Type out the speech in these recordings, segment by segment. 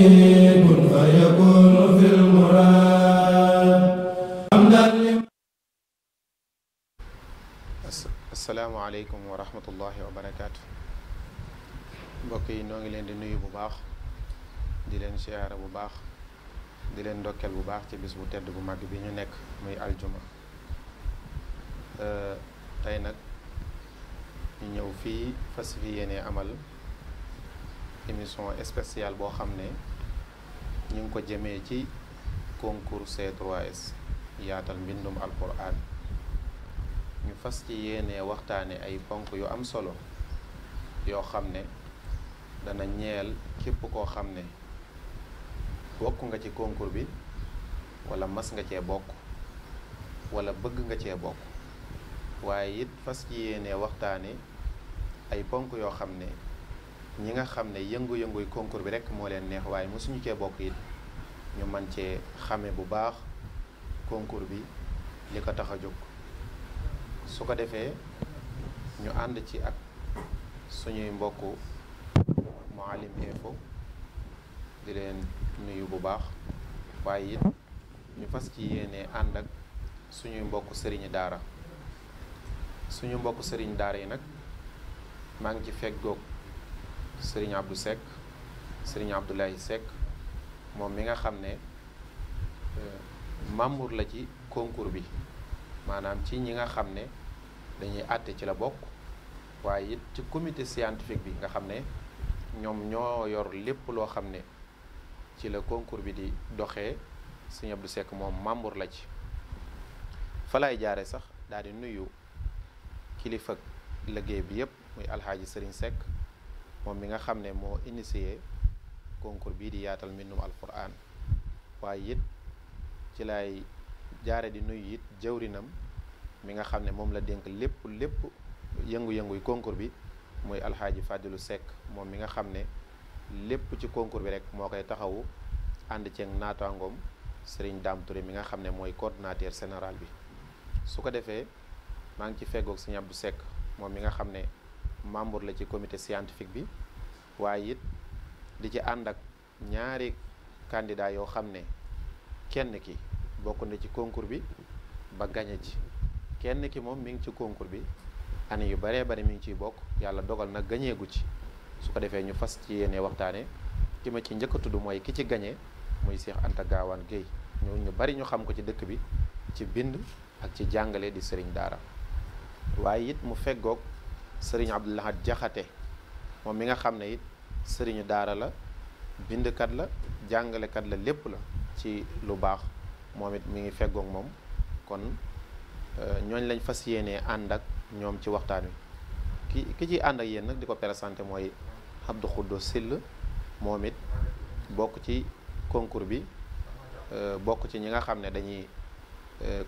كن فيكون في المراد asalaamaaleykum wa rahmatullahi wa barakaatu. mbokk yi noo ngi leen di nuyu bu baax di leen siyaara bu baax di leen ndokkeel bu baax ci bis bu tedd bu mag bi ñu nekk muy aljuma. tey nag ñu ñëw fii fas fi yéene amal émission spéciale boo xam ne ñu ngi ko jëmee ci concours C3S yaatal mbindum alquran. ñu fas ci yéene waxtaane ay ponk yu am solo yoo xam ne dana ñeel képp koo xam ne bokk nga ci concours bi wala mas nga cee bokk wala bëgg nga cee bokk, waaye it fas ci yéene waxtaane ay ponk yoo xam ne ñi nga xam ne yëngu-yënguy concours bi rekk moo leen neex waaye mosuñu cee bokk it ñu man cee xame bu baax concours bi li ko tax a jóg. su ko defee ñu ànd ci ak suñuy mbokku Mouhalim Info di leen nuyu bu baax, waaye it ñu fas ci yéene ànd ak suñuy mbokku sëriñi daara. suñu mbokku sëriñ daara yi nag maa ngi ci feggoog sëriñ Abdou Seck sëriñ Abdoulaye Seck moom mi nga xam ne membre la ci concours bi, maanaam ci ñi nga xam ne dañuy àtte ci la bokk, waaye it ci comité scientifique bi nga xam ne ñoom ñoo yor lépp loo xam ne ci la concours bi di doxee. Sëñ Abdou Seck moom membre la ci. fa lay jaare sax daal di nuyu kilifa liggéey bi yëpp muy alxaaji Sëriñ Seck moom mi nga xam ne moo initié concours bii di yaatal mbindum alquran, waaye it ci lay jaare di nuyu it jëwrinam mi nga xam ne moom la dénk lépp yëngu-yënguy concours bi muy alxaaji Fadilu Seck moom mi nga xam ne lépp ci concours bi rek moo koy taxawu ànd ceeg naataangoom Serigne Dame Touré mi nga xam ne mooy coordinateur général bi. su ko defee maa ngi ci feggoog Serigne Abdou Seck moom mi nga xam ne membre la ci comité scientifique bi, waaye it di ci ànd ak ñaari candidat yoo xam ne kenn ki bokk na ci concours bi ba gañe ci, kenn ki moom mi ngi ci concours bi année yu baree bari mi ngi ciy bokk, yàlla dogal na gañeegu ci. su ko defee ñu fas ci yéene waxtaane ki ma ci njëkk a tudd mooy ki ci gañe muy Cheikh Anta Gaawaan Guèye. ñu bari ñu xam ko ci dëkk bi ci bind ak ci jàngale di sëriñ daara, waaye it mu feggoog sëriñ Abdou Lahad Jaxate moom mi nga xam ne it sëriñu daara la, bindkat la, jàngalekat la, lépp la ci lu baax. moom it mi ngi feggoog moom, kon ñooñ lañ fas yéenee ànd ak ñoom ci waxtaan wi. ki ciy ànd ak yéen nag di ko présenté mooy Abdou Khoudous Sill, moom it bokk ci concours bi, bokk ci ñi nga xam ne dañuy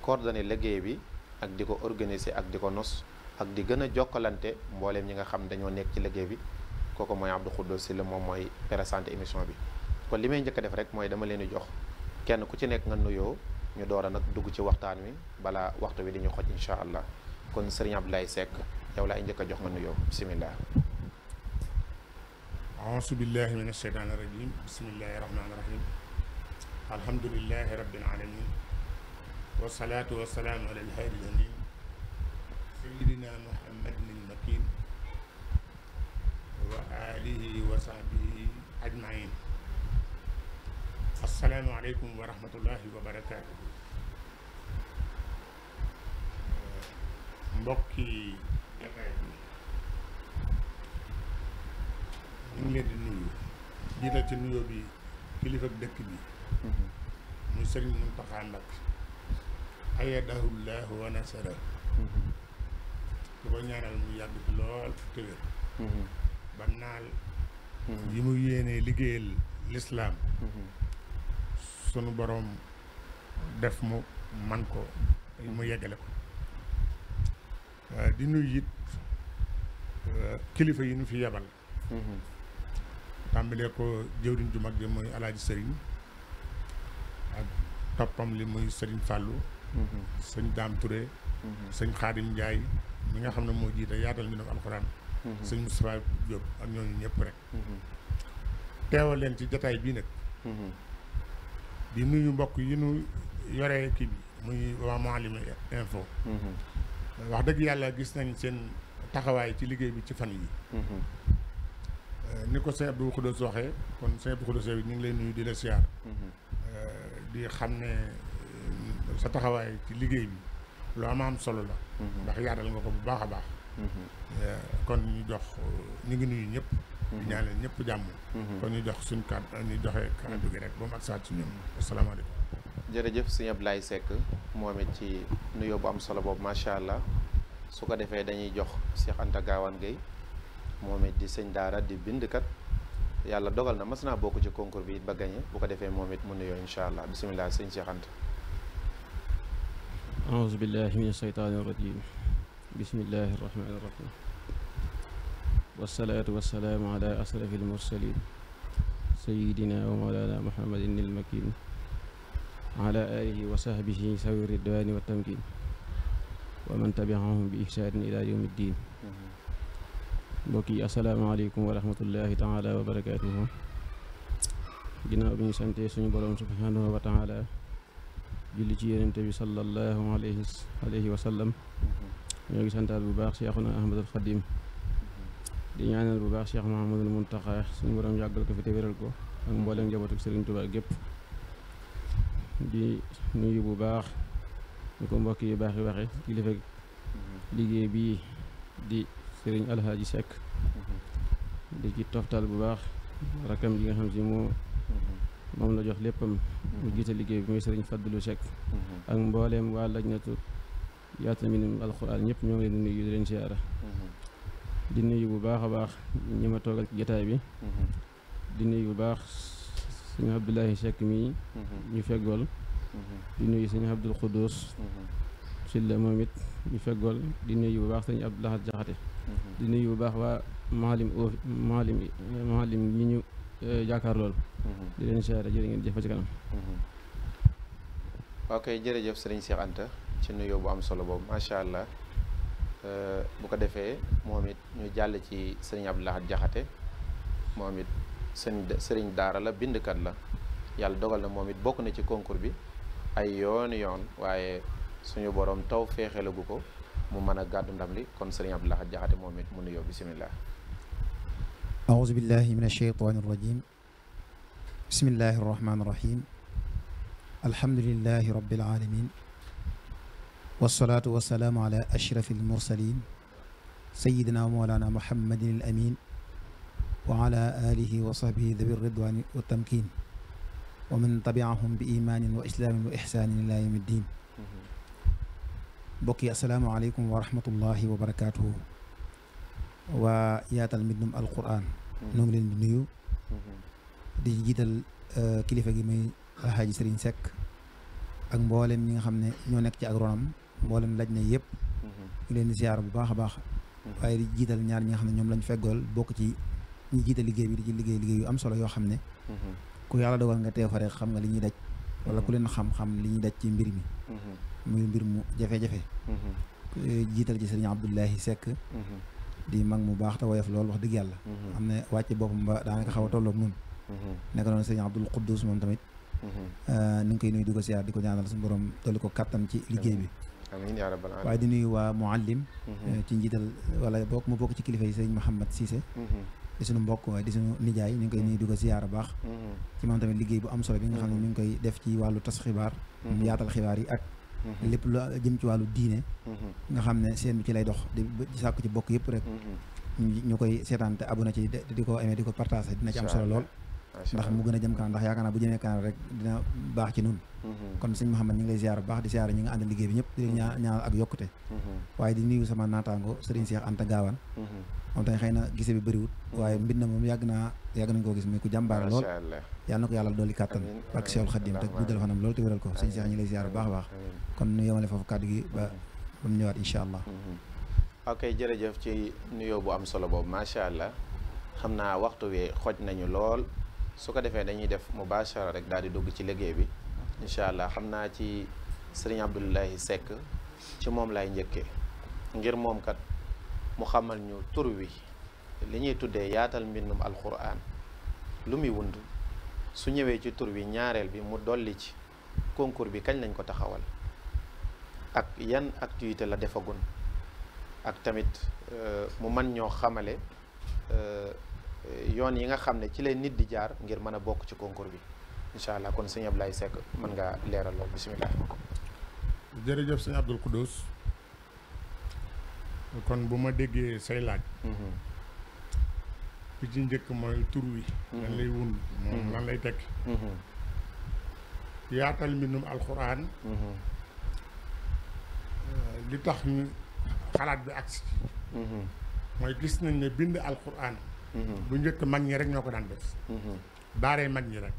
coordonner liggéey bi ak di ko organiser ak di ko nos ak di gën a jokkalante mbooleem ñi nga xam dañoo nekk ci liggéey bi. kooku mooy Abdou Khoudous Sill, moom mooy présenté émission bi. kon li may njëkk a def rek mooy dama leen di jox kenn ku ci nekk nga nuyoo ñu door a nag dugg ci waxtaan wi balaa waxtu wi di ñu xoj incha allah. kon sëriñ Abdoulaye Seck yow laay njëkk a jox nga nuyoo bisimilah. aousu billahi min asheytaani rajim bismillahi rahmaani rahim alhamdulilahi rabbil alamin wasalaatu wasalaamu ala alhaadi alamin sayidina muhammadin almakin wa alihi wa sahbihi ajmain. assalaamu aleykum wa rahmatullahi wa barakaatu. mbokki jataay bi ñu ngi leen di nuyu, jiital ci nuyoo bi kilifa dëkk bi muy Sëriñ Muntaxa Mbakke ayadahullahu wa nasara, di ko ñaanal mu yàgg fi lool te wér ba naal yi mu yéenee liggéeyal lislaam sunu boroom def mu man ko mu yeggale ko. di nuyu it kilifa yi ñu fi yebal, tàmbalee ko jëwriñ ju mag ji muy alaaji sëriñ ak toppam li muy sëriñ Fàllu, sëñ Daam Touré, sëñ Xaadim Njaay mi nga xam ne moo jiite yaatal mbindum alxuraan, sëñ Moustapha Diop ak ñooñu ñëpp rek teewal leen ci jataay bii nag di nuyu mbokk yi nu yore kii bi muy waa Mouhalim info wax dëgg yàlla gis nañ seen taxawaay ci liggéey bi ci fan yi ni ko sëñ Abdou Khoudous waxee kon sëñ Abdou Khoudous ñu ngi lay nuyu di la siyaar di xam ne sa taxawaay ci liggéey bi lu am solo la ndax yaatal nga ko bu baax a baax kon ñu ngi nuyu ñëpp di ñaanal ñëpp jàmm kon ñu jox suñ kàddu ñu joxe kàddu gi rek ba mu ak saat ci ñoom asalaamaaleykum jërëjëf sëñ Ablaye Seck moom it ci nuyoo bu am solo boobu macha allah su ko defee dañuy jox Cheikh Anta Gawane Gueye moom it di sëñ daara di bindkat yàlla dogal na mas naa bokk ci concours bi it ba gagné bu ko defee moom it mu nuyoo incha allah bisimilah sëñ Cheikh Anta. aouzu billahi min ashaytaani rajim bismillahi rahmaani rahim wasalaatu wasalaamu ala asrafi almursalin sayidina wa mawlana muhammadin ilmakin ala alihi wa sahbihi sawi ridwani wa tamkin wa man tabiahum bi ihsaanin ila yawmi ddin mbokk yi asalaamaaleykum wa rahmatullahi taala wa barakaatuhu ginnaaw bi ñu sante suñu borom subhanahu wa taala julli ci yonente bi sallallahu alayhi wa sallam ñoo ngi santaal bu baax Cheikhuna Ahmadul Xadim di ñaanal bu baax Cheikh Mahamadul Muntaxa suñu borom yàggal ko fi te wéral ko ak mboolem njabootu Sëriñ Tuubaa gépp di nuyu bu baax ñu ko mbokk yi baax yi waxe kilifa liggéey bii di Sëriñ Alhaaji Seck di ci toftal bu baax rakam ji nga xam si moom la jox léppam mu jiite liggéey bi muy Sëriñ Fadlu Seck ak mbooleem waa lajnatu yaatal mbindum alxuraan ñëpp ñoo ngi leen di nuyu di leen siyaara di nuyu bu baax a baax ñi ma toogal ci jotaay bi di nuyu bu baax sëñ Abdoulahi Seck mii ñu feggool di nuyu sëñ Abdul Khoudous Silla moom it ñu feggool di nuyu bu baax sëñ Abdoulahat Jaxate di nuyu bu baax waa maalim ñi ñu jaakaar lool di leen siyaare jërë ngeen jëfa ci kanam ok jërëjëf sëriñ Cheikh Anta ci nuyoo bu am solo boobu macha allah bu ko defee moom it ñu jàll ci sëriñ Abdoulahat Jaxate moom it sëriñ daara la bindkat la yàlla dogal na moom it bokk na ci concours bi ay yoon waaye suñu borom taw féexelagu ko mu mën a gàddu ndam li kon sëriñ Abdoulahat Jaxate moom it mu nuyoo bisimilah. أعوذ بالله من الشيطان الرجيم بسم الله الرحمن الرحيم الحمد لله رب العالمين والصلاة والسلام على أشرف المرسلين سيدنا ومولانا محمد الأمين وعلى آله وصحبه ذوي الرضوان والتمكين ومن تبعهم بإيمان وإسلام وإحسان إلى يوم الدين بقي السلام عليكم ورحمة الله وبركاته وياتال mbindum alquran noo ngi leen di nuyu di jiital kilifa gi muy Alxaaji Sëriñ Seck ak mboolem ñi nga xam ne ñoo nekk ci ak ronam mboolem laj na yëpp ñu leen di ziar bu baax a baax waaye di jiital ñaar ñi nga xam ne ñoom lañ feggool bokk ci ñi jiital liggéey bi di ci liggéey yu am solo yoo xam ne ku yàlla dogal nga teew fa rek xam nga li ñuy daj wala ku leen xam-xam li ñuy daj ci mbir mi muy mbir mu jafe-jafe jiital ci Sëriñ Abdoulahi Seck di mag mu baax te woyof loolu wax dëgg yàlla am na wàcce boppam ba daanaka xaw a tolloog nun nekk noonu sëriñ Abdul Quddus moom tamit ni ngi koy nuyu di ko siyaar di ko ñaanal suñu borom dolli ko kattan ci liggéey bi amiin yaa rabbal aalamiin waaye di nuyu waa Mouhalim ci njiital wala bokk mu bokk ci kilifa yi sëriñ Mouhamad Cissé di suñu mbokk waaye di suñu nijaay ñu ngi koy nuyu di ko siyaar baax ci moom tamit liggéey bu am solo bi nga xam ne mi ngi koy def ci wàllu tas xibaar mu yaatal xibaar yi ak lépp lu jëm ci wàllu diine nga xam ne seen bi ci lay dox di sàkku ci bokk yëpp rek ñu koy seetaan te abonné ci di ko aimé di ko partagé dina ci am solo lool ndax mu gën a jëm kanam ndax yaakaar naa bu jëmee kanam rek dina baax ci nun kon sëñ Mouhamed ñu ngi lay ziar bu baax di ziar ñi nga ànd liggéey bi ñëpp di leen ñaanal ak yokkute waaye di nuyu sama naataango Serigne Cheikh Anta Gawane moom tamit xëy na gise bi bëriwut waaye mbir na moom yàgg nañ koo gis muy ku jàmbaare lool yàlla na ko yàlla dolli kàttan ak Cheikhul Khadim te guddal fanam loolu te wéral ko sëñ Cheikh ñu ngi lay ziar bu baax a baax kon nu yemale foofu kàddu gi ba mu ñëwaat incha allah ok jërëjëf ci nuyoo bu am solo boobu macha allah xam naa waxtu wi xoj nañu lool su ko defee dañuy def mubashara rek daal di dugg ci liggéey bi incha allah xam naa ci sëriñ Abdoulahi Seck ci moom lay njëkkee ngir moom kat mu xamal ñu tur wi li ñuy tuddee yaatal mbindum alquran lu muy wund su ñëwee ci tur bi ñaareel bi mu dolli ci concours bi kañ lañ ko taxawal ak yan activité la defagun ak tamit mu man ñoo xamale yoon yi nga xam ne ci leen nit di jaar ngir mën a bokk ci concours bi incha allah kon sëñ Ablaye Seck mën ngaa leeral lool bisimilah. jërëjëf sëñ Abdul Quddus kon bu ma déggee say laaj. bi ci njëkk mooy tur wi. lan lay wund moom lan lay tekki. yaatal mbindum alxuraan. li tax ñu xalaat bi agsi mooy gis nañ ne bind alxuraan. bu njëkk mag ñi rek ñoo ko daan def. daaree mag ñi rek.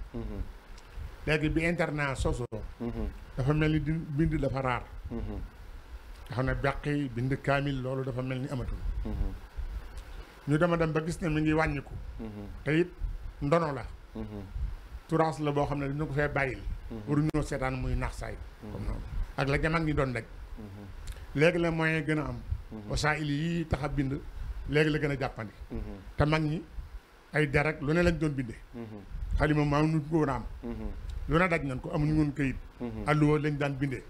léegi bi internat sosoo. dafa mel ni di bind dafa raar. nga xam ne bàqi bind kaamil loolu dafa mel ni amatul. ñu dema dem ba gis ne mi ngi wàññiku. te it ndono la. turaas la boo xam ne dina ko fee bàyyil. waruñoo seetaan muy nax saay. comme noonu ak la jamag ñi doon daj. léegi la moyen gën a am. wasaa'il yi tax a bind léegi la gën a jàppandi. te mag ñi ay derek lu ne lañ doon bindee. xalima maa nu ko woon a am. lu ne daj nañ ko amuñu woon këyit. alluwa lañ daan bindee.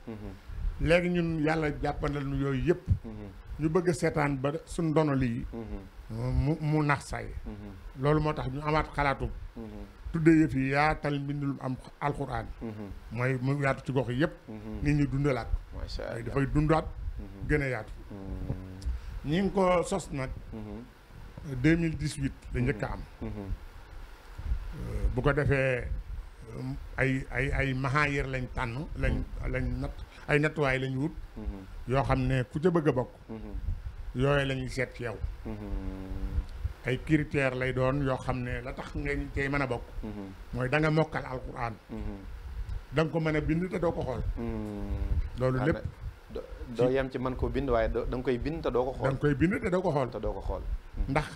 léegi ñun yàlla jàppandal nu yooyu yëpp. ñu bëgg a seetaan ba suñ ndono lii. mu nax saay. loolu moo tax ñu amaat xalaatu. tuddee yëf yi yaatal mbindul am alxuraan. mooy mu yaatu ci gox yi yëpp. nit ñi dundalaat. macha allah dafay dundaat. gën a yaatu. ñi ngi ko sos nag. 2018 la njëkk a am. bu ko defee ay mahaayir lañ tànn lañ natt ay nattuwaay lañ wut. yoo xam ne ku ca bëgg a bokk. yooyu la ñuy seet ci yow. ay critères lay doon yoo xam ne la tax nga cay mën a bokk. mooy da nga mokkal alquran. da nga ko mën a bind te doo ko xool. loolu lépp. doo yem ci mën koo bind waaye da nga koy bind te doo ko xool. da nga koy bind te doo ko xool. te doo ko xool. ndax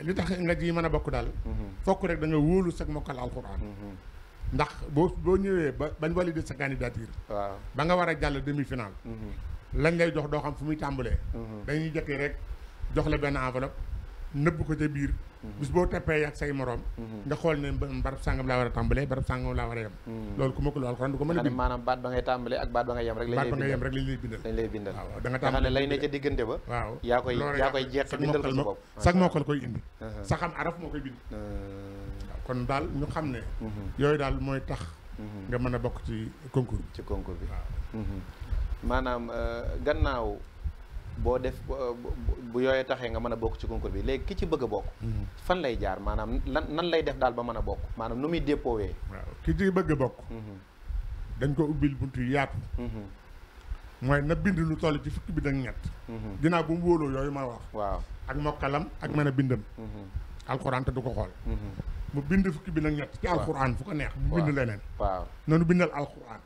li tax nga ji mën a bokk daal. fokk rek da nga wóolu sag mokkal alquran. ndax boo ñëwee ba bañ valider sa candidature. waaw ba nga war a jàll demi-finale. lañ lay jox doo xam fu muy tàmbalee. dañuy jëkkee rek jox la benn enveloppe nëbb ko ca biir. bis boo teppee ak say morom. nga xool ne barab sàngam laa war a tàmbalee barab sàngam laa war a yem. loolu ku mokkul alxuraan du ko mën a bind. maanaam baat ba ngay tàmbalee ak baat ba ngay yem rek. baat ba ngay yem rek lañ lay bindal. lañ lay bindal waaw da nga xam ne lay ne ca diggante ba. waaw yaa koy jeex bindal ko sa bopp. sag mokkal koy indi. sa xam araf moo koy bind. waaw kon daal ñu xam ne. yooyu daal mooy tax. nga mën a bokk ci concours bi. ci concours bi waaw. maanaam gannaaw boo def bu yooyee taxee nga mën a bokk ci concours bi léegi ki ci bëgg a bokk. fan lay jaar maanaam nan lay def daal ba mën a bokk maanaam nu muy dépoowee. waaw ki ci bëgg a bokk. dañ ko ubbil buntu yu yaatu. mooy na bind lu toll ci fukki bind ak ñett. ginnaaw bu mu wóoloo yooyu ma wax. waaw ak mokkalam ak mën a bindam. alxuraan te du ko xool. mu bind fukki bind ak ñett ci alxuraan fu ko neex. mu bind leneen. waaw noonu bindal alxuraan.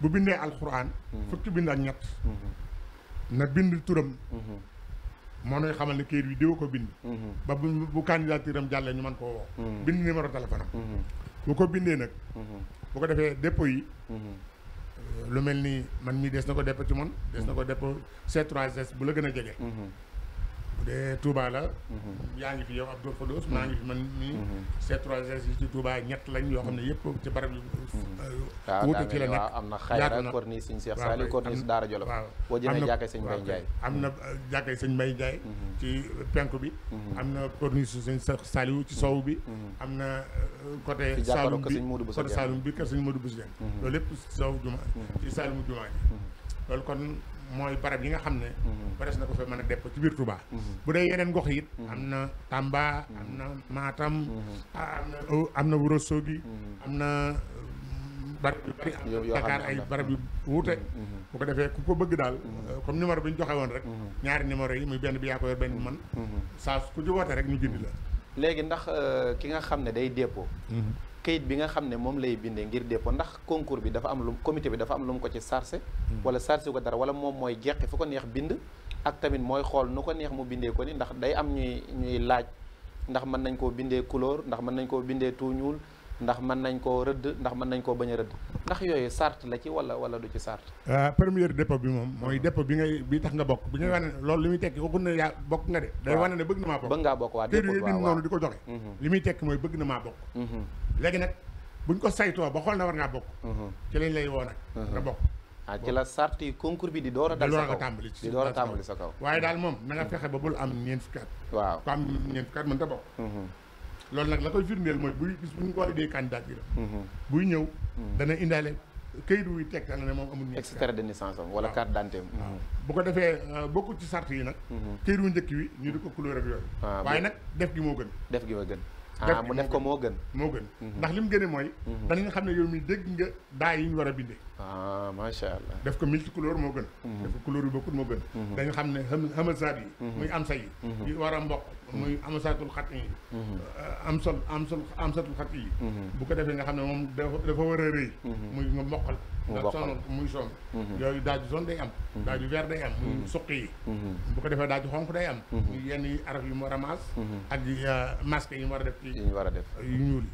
bu bindee alxuraan. fukki bind ak ñett. na bind turam. moo nuy xamal ne kayit bi diwa ko bind. ba bu candidature am jàllee ñu mën koo woo. bind numéro téléphone am. bu ko bindee nag. bu ko defee dépôt yi. lu mel ni man mii des na ko dépôt ci man. des na ko dépôt C3S bu la gën a jege. bu dee Touba la. yaa ngi fi yow Abdou Khoudous maa ngi fi man nii. C3S yi ci Touba ñett lañ yoo xam ne yëpp ci barab yu. wuute ci la nekk waaw am na xayra corniche Sëñ Cheikh Saliou corniche Daara Jolof. waaw boo jëmee jàkkee Sëñ Mbay Njaay. am na jàkkee Sëñ Mbay Njaay. ci penku bi. am na corniche Sëñ Saliou ci sow bi. am na côté Saloum bi côté Saloum bi kër Sëñ Modou Bousso loolu lépp sow juma ci Saloum jumaa ji loolu kon mooy barab yi nga xam ne bares na ko fa mën a depp ci biir Touba bu dee yeneen gox it am na Tamba am na Matam am na Ourossogui am na barab yu bari Dakar ay barab yu wuute bu ko defee ku ko bëgg daal comme numéro bi ñu joxe woon rek ñaari numéro yi muy benn bi yaa ko yor benn man saa ku ci woote rek ñu gindi la léegi ndax ki nga xam ne day dépôt kayit bi nga xam ne moom lay bindee ngir dépôt ndax concours bi dafa am lu comité bi dafa am lu mu ko ci sarse wala sarse ko dara wala moom mooy jeqi fu ko neex bind ak tamit mooy xool nu ko neex mu bindee ko ni ndax day am ñuy laaj ndax mën nañ koo bindee couleur ndax mën nañ koo bindee tout ñuul ndax mën nañ koo rëdd ndax mën nañ koo bañ a rëdd ndax yooyu sart la ci wala du ci sart première dépôt bi moom mooy dépôt bi tax nga bokk bi ngay wane loolu li muy tekki waxul ne yaa bokk nga de day wane ne bëgg na maa bokk bëgg ngaa bokk waa dépôt bind noonu di ko joxe li muy tekki mooy bëgg na maa bokk léegi nag buñ ko saytoo ba xool na war ngaa bokk ci lañ lay woo nag nga bokk ci la sart yi concours bi di door a dal sa kaw tàmbali di door a tàmbali sa kaw waaye daal moom na nga fexe ba bul am ñeent fukki at waaw ku am ñeent fukki at mën ta bokk loolu nag la koy firndeel mooy buy bis bu ñu ko dee candidature buy ñëw dana indaale këyit wuy teg ne moom amul extrait de naissance am wala carte d'identité am bu ko defee bokkul ci sart yi nag këyit wu njëkk wi ñu di ko couleur ak yooyu waaye nag def gi moo gën def gi ma gën mu def ko moo gën ndax li mu gëne mooy danañ xam ne yow mi dégg nga daa yi ñu war a bindee macha allah def ko multicouleur moo gën def ko couleur yu bokkul moo gën dañu xam ne xamasaat yi muy am sa yi war a mboq muy amasatul xat yi am satul xat yi bu ko defee nga xam ne moom dafa war a rëy muy nga mboqal nga sonal muy son yooyu daaju son day am daaju vert day am muy suq yi bu ko defee daaju xonq day am muy yenn yi araf yu mu war a maas ak masque yi mu war a def ci yi ñu war a def yu ñuul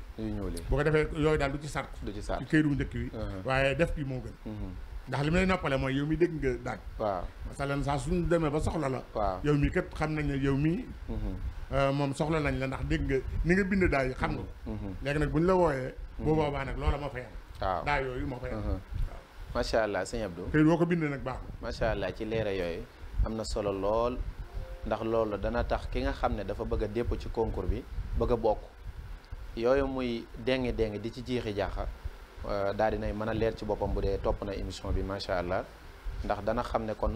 yi bu ko defee yooyu daal du ci sart ci këyit wu njëkk wi waaye def bi moo gën ndax li mu lay noppale mooy yow mi dégg nga daaj waaw masalan saa suñu demee ba soxla la yow mi kat xam nañ ne yow mi moom soxla nañ la ndax dégg nga ni nga bind daay xam nga léegi nag bu ñu la wooyee boo boobaa nag loola moo fay am waaw daa yooyu moo fay am waaw macha allah sëñ Abdou këyit boo ko bindee nag baax macha allah ci leera yooyu am na solo lool ndax loolu dana tax ki nga xam ne dafa bëgg a dépp ci concours bi bëgg a bokk yooyu muy déngi di ci jiixi jaaxa daal dinay mën a leer ci boppam bu dee topp na émission bi macha allah ndax dana xam ne kon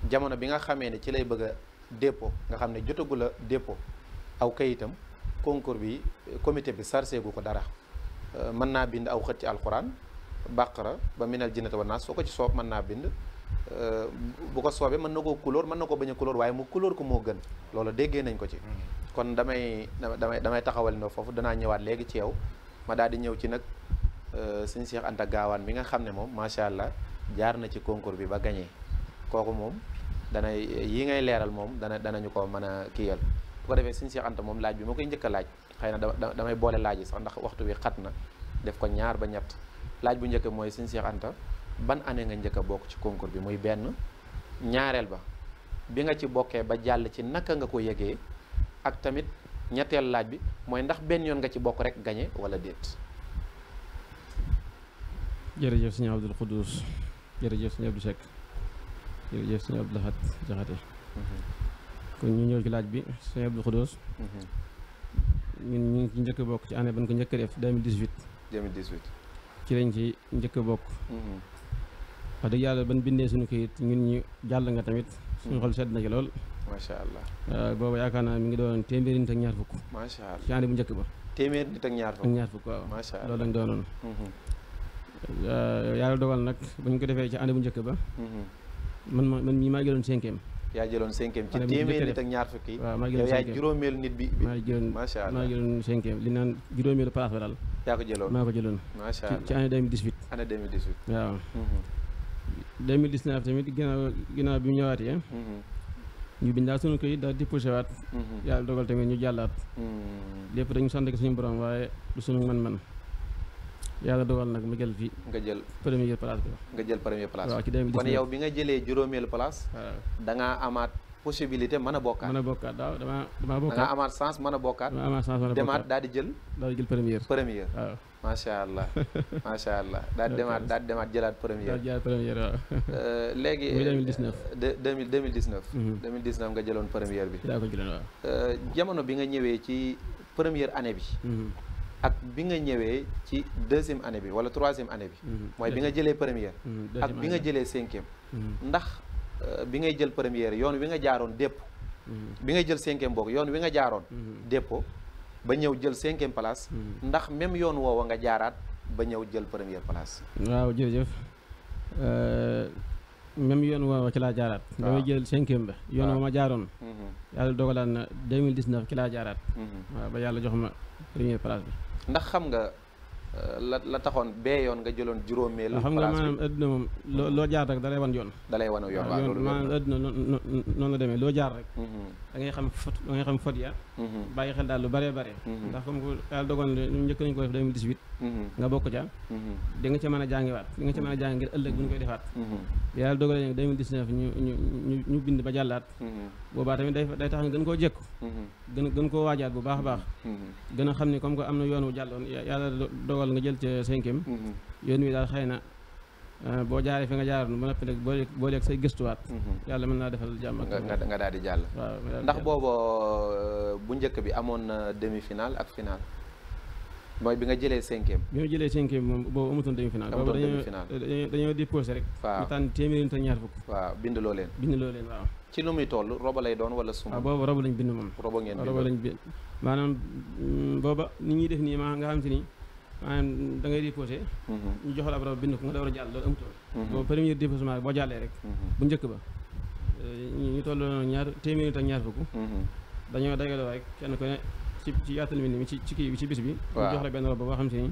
jamono bi nga xamee ne ci lay bëgg a dépôt nga xam ne jotagul a dépôt aw kayitam concours bi comité bi sarse gu ko dara mën naa bind aw xët ci alxuraan bàqara ba minal jinnati wan naas soo ko ci soob mën naa bind bu ko soobee mën na koo couleur mën na ko bañ a couleur waaye mu couleur ko moo gën loolu déggee nañ ko ci kon damay taxawal no foofu danaa ñëwaat léegi ci yow ma daal di ñëw ci nag sëñ Cheikh Anta Gaawaan mi nga xam ne moom macha allah jaar na ci concours bi ba gagné kooku moom yi ngay leeral moom danañu ko mën a kiyal bu ko defee sëñ Cheikh Anta moom laaj bi ma koy njëkk a laaj xëy na damay boole laaj yi sax ndax waxtu bi xat na def ko ñaar ba ñett laaj bu njëkk mooy sëñ Cheikh Anta ban année nga njëkk a bokk ci concours bi muy benn ñaareel ba bi nga ci bokkee ba jàll ci naka nga ko yëgee ak tamit ñetteel laaj bi mooy ndax benn yoon nga ci bokk rek gagné wala déet. jërëjëf sëñ Abdul Xuddus jërëjëf sëñ Abdou Seck jërëjëf sëñ Abdou Lahat Jaxate kon ñu ñëw ci laaj bi sëñ Abdul Xuddus ñun ñu ngi ci njëkk a bokk ci année ban ko njëkk a def 2018 ci lañ ci njëkk a bokk wax dëgg yàlla ban bindee suñu kayit ñun ñu jàll nga tamit suñu xol sedd na ci lool macha allah waaw boobu yaakaar naa mi ngi doon téeméeri nit ak ñaar fukk macha allah ci année bu njëkk ba téeméeri nit ak ñaar fukk waaw macha allah loolu lañ doonoon yàlla dogal nag bu ñu ko defee ci année bu njëkk ba man mii maa jëloon 5e yaa jëloon 5e ci téeméeri nit ak ñaar fukk yi waaw maa jëloon 5e yow yaay juróomeelu nit bi macha allah maa jëloon 5e li naan juróomeelu place ba daal yaa ko jëloon maa ko jëloon macha allah ci année 2018 année 2018 waaw 2019 tamit ginnaaw bi mu ñëwaatee ñu bindaat sunu koy daal déposé waat yàlla dogal tamit ñu jàllaat lépp dañu sant ko suñu borom waaye du suñu man-man yàlla dogal nag ma jël fi nga jël première place bi nga jël première place waaw ci 2019 kon yow bi nga jëlee juróomeelu place waaw da ngaa amaat possibilité mën a bokkaat waaw damaa bokkaat da ngaa amaat chance mën a bokkaat demaat daal di jël première waaw macha allah macha allah daal di demaat jëlaat première waaw léegi 2019 2019 nga jëloon première bi daa ko jëloon waaw jamono bi nga ñëwee ci première année bi ak bi nga ñëwee ci deuxième année bi wala troisième année bi mooy bi nga jëlee première ak bi nga jëlee 5e ndax bi ngay jël première yoon wi nga jaaroon dépp bi ngay jël 5e bokk yoon wi nga jaaroon déppo ba ñëw jël 5e place ndax même yoon woowa nga jaaraat ba ñëw jël première place waaw jërëjëf même yoon woowa ci laa jaaraat ba may jël 5e ba yoon woo ma jaaroon yàlla dogalaat na 2019 ci laa jaaraat waaw ba yàlla jox ma première place bi ndax xam nga la taxoon bee yoon nga jëloon juróomeel xam nga maanaam adduna moom loo jaar rek da lay wan yoon yoon waaw loolu maanaam adduna noonu la demee loo jaar rek da ngay xam fot ya bàyyi xel daal lu bëree bëri ndax comme que yàlla dogal na ñu njëkk nañu ko def 2018 nga bokk ca di nga ca mën a jàngiwaat di nga ca mën a jàngi ngir ëllëg bu ñu koy defaat yàlla dogal na 2019 ñu bind ba jàllaat boobaa tamit day tax nga gën koo jekku gën koo waajaat bu baax a baax gën a xam ni comme que am na yoon wu jàlloon yàlla dogal nga jël ca 5e yoon wi daal xëy na boo jaaree fi nga jaaroon ba noppi nag boo leeg say gëstuwaat yàlla mën naa defal jàmm nga daal di jàll waaw ndax booba bu njëkk bi amoon na demi-finale ak finale mooy bi nga jëlee 5e bi ma jëlee 5e moom boobu amutoon demi-finale boobu dañoo déposé rek ñu tànn téeméeri nit ak ñaar fukk waaw bind loo leen waaw ci nu muy toll roba lay doon wala suma waaw boobu roba lañ bind moom roba ngeen bind roba lañ bind maanaam booba nit ñuy def nii maa nga xam si ni maanaam da ngay déposé ñu jox la ab roba bind ko nga door a jàll loolu amutoon boobu premier déposement boo jàllee rek bu njëkk ba ñu toll ñaar téeméeri nit ak ñaar fukk dañoo dagaloo rek kenn ko ne ci yaatal mi ni ci kii bi ci bis bi ñu jox la benn roba boo xam si ni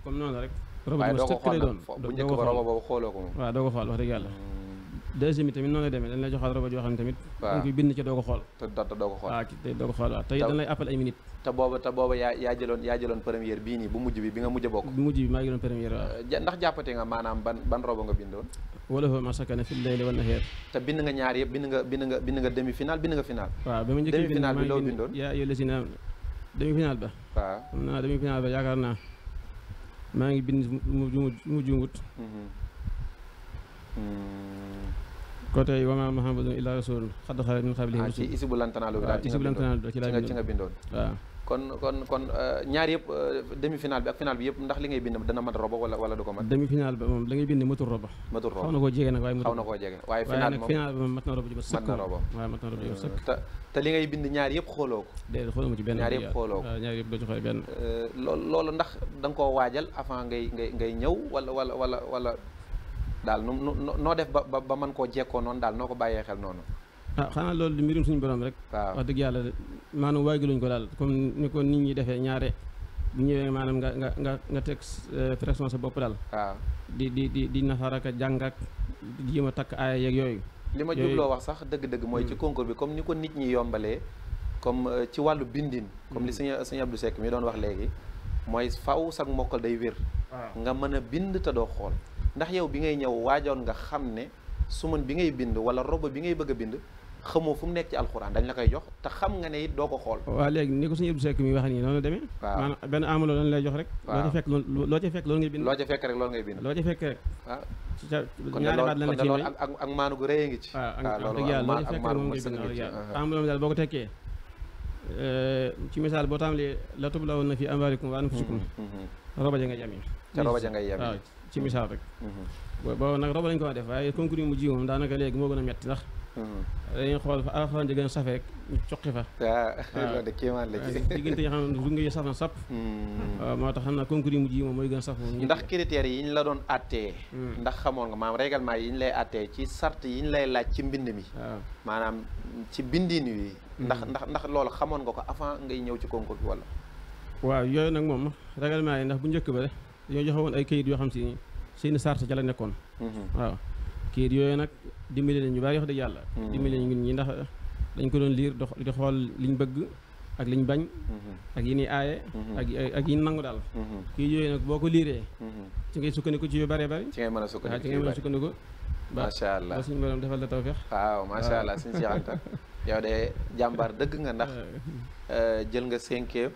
comme noonu la rek roba bi ma sëkk lay doon bu njëkk ba roba boobu xooloo ko moom waaw doo ko xool wax dëgg yàlla deuxième bi tamit noonu lay demee dañ lay joxaat roba joo xam ne tamit dañ koy bind ci doo ko xool te doo ko xool waaw doo ko xool waaw te dañ lay appel ay minutes te booba yaa jëloon première bii nii bu mujj bi nga mujj a bokk bu mujj bi maa ngi doon première waaw ndax jàppate nga maanaam ban roba nga bindoon wala fa ma sakana fil layli wan nahaar te bind nga ñaar yëpp bind nga demi final bind nga final waaw ba ma njëkk demi final bi loo bindoon yaa yow la si na demi final ba waaw xam naa demi final ba yaakaar naa maa ngi bind mu juumut côté wama Muhammadun illa rasul xad xalat min qablihi ci isibu lantanaalu bi daal isibu lantanaalu ci nga bindoon waaw kon ñaar yëpp demi final bi ak final bi yëpp ndax li ngay bind dana mat roba wala du ko mat demi final ba moom da ngay bind matul roba xaw na koo jege nag waaye final moom final ba moom mat na roba ji ba sëkk mat na roba waaw mat na roba ji ba sëkk te li ngay bind ñaar yëpp xooloo ko déedéet xooloo ma ci benn ñaar yëpp xooloo ko waaw ñaar yëpp doo ci xool benn loolu ndax da nga koo waajal avant ngay ñëw wala daal noo def ba mën koo jekkoo noonu daal noo ko bàyyee xel noonu xanaa loolu di mbirum suñu borom rek waaw wax dëgg yàlla maanaam waagiluñ ko daal comme ni ko nit ñi defee ñaare bu ñëwee maanaam nga teg pression sa bopp daal waaw di nafaraka jàng ak di jéem a takk aaya yeeg yooyu li ma jubloo wax sax dëgg-dëgg mooy ci concours bi comme ni ko nit ñi yombalee comme ci wàllu bindin comme li sëñ Abdou Seck mi doon wax léegi mooy faw sax mokkal day wér nga mën a bind te doo xool ndax yow bi ngay ñëw waajoon nga xam ne suman bi ngay bind wala roba bi ngay bëgg a bind xamoo fu mu nekk ci alxuraan dañ la koy jox te xam nga ne it doo ko xool waaw léegi ni ko sëñ Abdou Seck mi wax nii noonu la demee maanaam benn amalo lañ lay jox rek loo ca fekk loolu ngay bind loo ca fekk rek loolu ngay bind loo ca fekk rek waaw ñaari baat lan la ci may ak maanu gu rëy a ngi ci waaw wax dëgg yàlla loo ca fekk rek moom ngay bind amalo daal boo ko tekkee ci misaal boo tàmbalee la tublawunna fi amwaalikum wa anfusikum roba ja nga yem ca roba ja ngay yem waaw ci misaal rek boobu nag roba lañ ko def waaye concours yi mu ji moom daanaka léegi moo gën a metti ndax dañuy xool fa alxuraan di gën a safe rek ñu coqi fa loolu de kéemaan la ci diggante yi xam ne du nga saf na sapp waaw moo tax xam naa concours yi mu ji moom mooy gën a saf ndax critères yi ñu la doon attee ndax xamoon nga maanaam règlement yi ñu lay attee ci sart yi ñu lay laaj ci mbind mi maanaam ci bindin wi ndax loolu xamoon nga ko avant ngay ñëw ci concours bi wala waaw yooyu nag moom règlement yi ndax bu njëkk ba dañoo joxe woon ay kayit yoo xam si seeni sart ca la nekkoon waaw kayit yooyu nag dimbali nañ ñu bari wax dëgg yàlla dimbali nañ ñun ñi ndax dañ ko doon liir di xool liñ bëgg ak liñ bañ ak yi ni aaye ak yi nangu daal kayit yooyu nag boo ko liiree ci ngay sukkandiku ci yu bëree bëri ci ngay mën a sukkandiku macha allah ba suñu borom defal la tawfeex waaw macha allah suñu Cheikh Anta yow de jàmbaar dëgg nga ndax jël nga 5e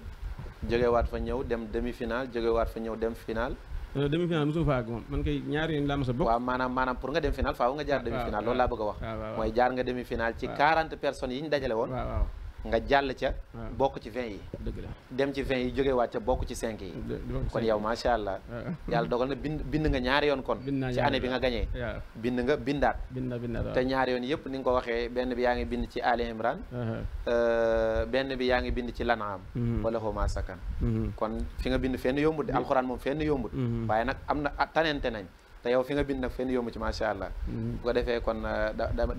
jógewaat fa ñëw dem demi-finale jógewaat fa ñëw dem finale demi-finale mosuma fa àgg moom man kay ñaari yoon laa mos a bokk waaw maanaam pour nga dem finale faaw nga jaar demi-finale loolu laa bëgg a wax mooy jaar nga demi-finale ci 40 personnes yi ñu dajale woon nga jàll ca bokk ci 20 yi dëgg la dem ci 20 yi jógewaat ca bokk ci 5 yi kon yow macha allah yàlla dogal na bind nga ñaari yoon kon ci année bi nga gañee bind nga bindaat te ñaari yoon yëpp ni nga ko waxee benn bi yaa ngi bind ci Ali Imran benn bi yaa ngi bind ci Lanaam wala Huma Sakan kon fi nga bind fenn yombut alxuraan moom fenn yombut waaye nag am na tanente nañ te yow fi nga bind nag fenn yomb ci macha allah bu ko defee kon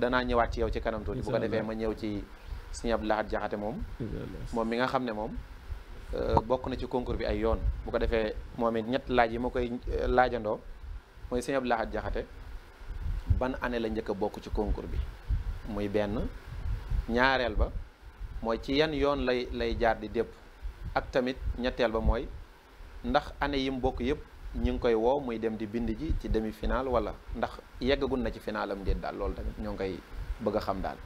danaa ñëwaat ci yow ci kanam tuuti bu ko defee ma ñëw ci Sëñ Abdou Lahad Jaxate moom mi nga xam ne moom bokk na ci concours bi ay yoon bu ko defee moom it ñett laaj yi ma koy laajandoo mooy sëñ Abdou Lahad Jaxate ban année la njëkk a bokk ci concours bi muy benn ñaareel ba mooy ci yan yoon lay jaar di dépp ak tamit ñetteel ba mooy ndax année yi mu bokk yëpp ñu ngi koy woo muy dem di bind ji ci demi-finale wala ndax yeggagul na ci final am déet daal loolu tamit ñoo ngi koy bëgg a xam daal.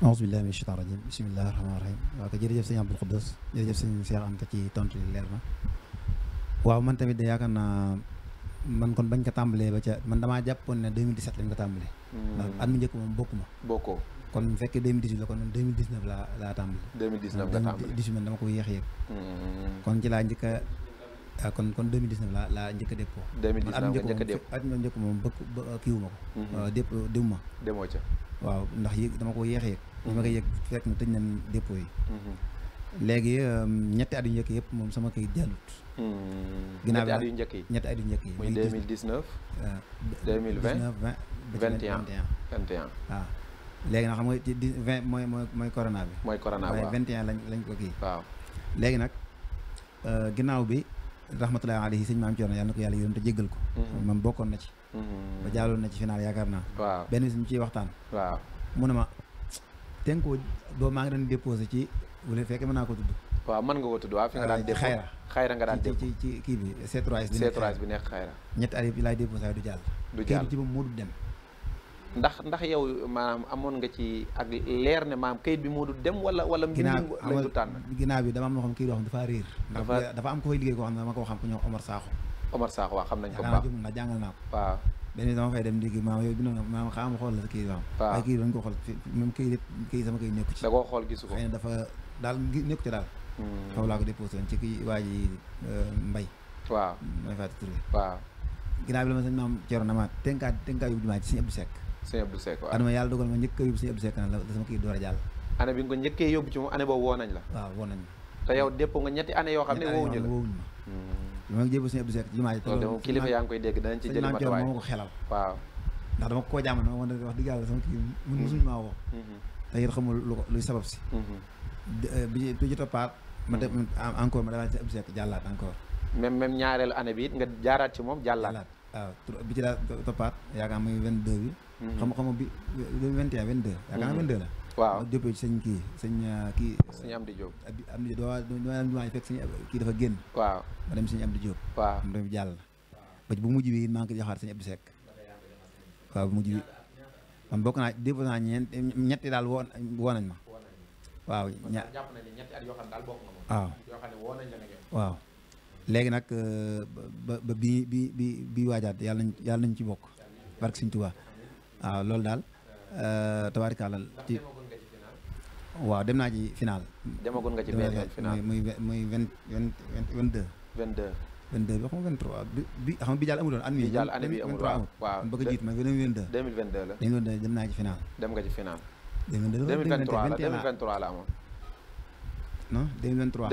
auzu billahi mina shaytaani rajim bismillahi rahmaani rahim waaw ko jërëjëf sëñ Abdul Xuddus jërëjëf sëñ Cheikh Anta ci tontu li leer na waaw man tamit de yaakaar naa man kon bañ ko tàmbalee ba ca man damaa jàppoon ne 2017 lañ ko tàmbalee ndax at mu njëkk moom bokkuma bokkoo kon bu fekkee 2018 la kon man 2019 laa tàmbali 2019 nga tàmbali 2018 man dama ko yéex yéeg kon ci laa njëkk a kon 2019 laa njëkk a dépôt 2019 nga njëkk a dépôt at ma njëkk moom bëgg kiiwuma ko dépôt déwuma demoo ca waaw ndax yéeg dama ko yéex yéeg dama koy yéeg fekk na tëj nañ dépôt yi léegi ñetti at yu njëkk yëpp moom sama kayit jàllut ginnaaw ñetti at yu njëkk yi ñetti at yu njëkk yi muy 2019 2020 21 waaw léegi nag xam nga ci 20 mooy corona bi mooy corona waaw 21 lañ ko kii waaw léegi nag ginnaaw bi rahmatullahi alayhi sëñ maam Cerno yàlla na ko yàlla yërëm te jéggal ko moom bokkoon na ci ba jàlloon na ci final yaakaar naa waaw benn bis ñu ciy waxtaan waaw mu ne ma tenkoo boobu maa ngi doon déposé ci wala fekkee mën naa ko tudd waaw mën nga ko tudd waaw fi nga daan def xayra nga daan def ci kii bi C3S bi nekk xayra ñetti at yi laay déposé waaye du jàll ci moom moo du dem ndax yow maanaam amoon nga ci ak leer ne maanaam kayit bi moo du dem wala mbir lañ du tànn ginnaaw bi dama am loo xam kayit yoo xam dafa réer ndax dafa am ko fay liggéey koo xam ne dama ko xam ku ñëw Omar Sakho waaw xam nañ ko baax ndax jàngal naa ko waaw benn dama fay dem léegi maam yow bi noonu maam xaama xool la sa kayit waaw waaye kayit dañ ko xool même kayit sama kayit nekku ci da koo xool gisu ko xëy na dafa daal nekku ci daal foofu laa ko déposé woon ci kii waa ji Mbay waaw may fàtte tur bi waaw ginnaaw bi la ma sëñ maam Cerno na ma tenkaa yóbbu jumaa ci sëñ Abdou Seck waaw adama yàlla dogal ma njëkk a yóbbu sëñ Abdou Seck na la sama kayit door a jàll année bi nga ko njëkkee yóbbu ci moom année boobu woo nañ la waaw woo nañ ma te yow dépp nga ñetti année yoo xam ne woowuñu la bi ma jébbu sëñ Abdou Seck ci jumaa ji loolu de moom kilifa yaa ngi koy dégg danañ ci jëli matuwaay moo ma ko xelal waaw ndax dama koo jàmm na wax dëgg yàlla sama kii mun musuñu maa woo te it xamul luy sabab si bi ci toppaat ma def encore ma demaat ci Abdou Seck jàllaat encore même ñaareelu année bi it nga jaaraat ci moom jàllaat waaw bi ci daa toppaat yaakaar muy 22 bi xam bi 21 22 yaakaar naa 22 la waaw ma jóppee ci sëñ kii sëñ Amdi Diop Amdi Diop doo fekk sëñ kii dafa génn waaw ma dem sëñ Amdi Diop waaw ma dem jàll ba bu mujj bi maa ngi ko joxaat sëñ Abdou Seck waaw bu mujj bi man bokk naa déposé naa ñetti daal woo nañ ma waaw jàpp na ni ñetti at yoo xam daal bokk nga moom waaw yoo xam ne woo nañ la nga waaw léegi nag ba bi waajaat yàlla nañ ci bokk barke Sëñ Tuubaa waaw loolu daal tabaarkalla ci waaw dem naa ci final demagoon nga ci benn final muy 22 bi xam nga 23 bi xam nga bi jàll amuloon at mi jàll année bi amul waaw bëgg a jiit ma 2022 la dem naa ci final dem nga ci final 2023 la amoon non 2023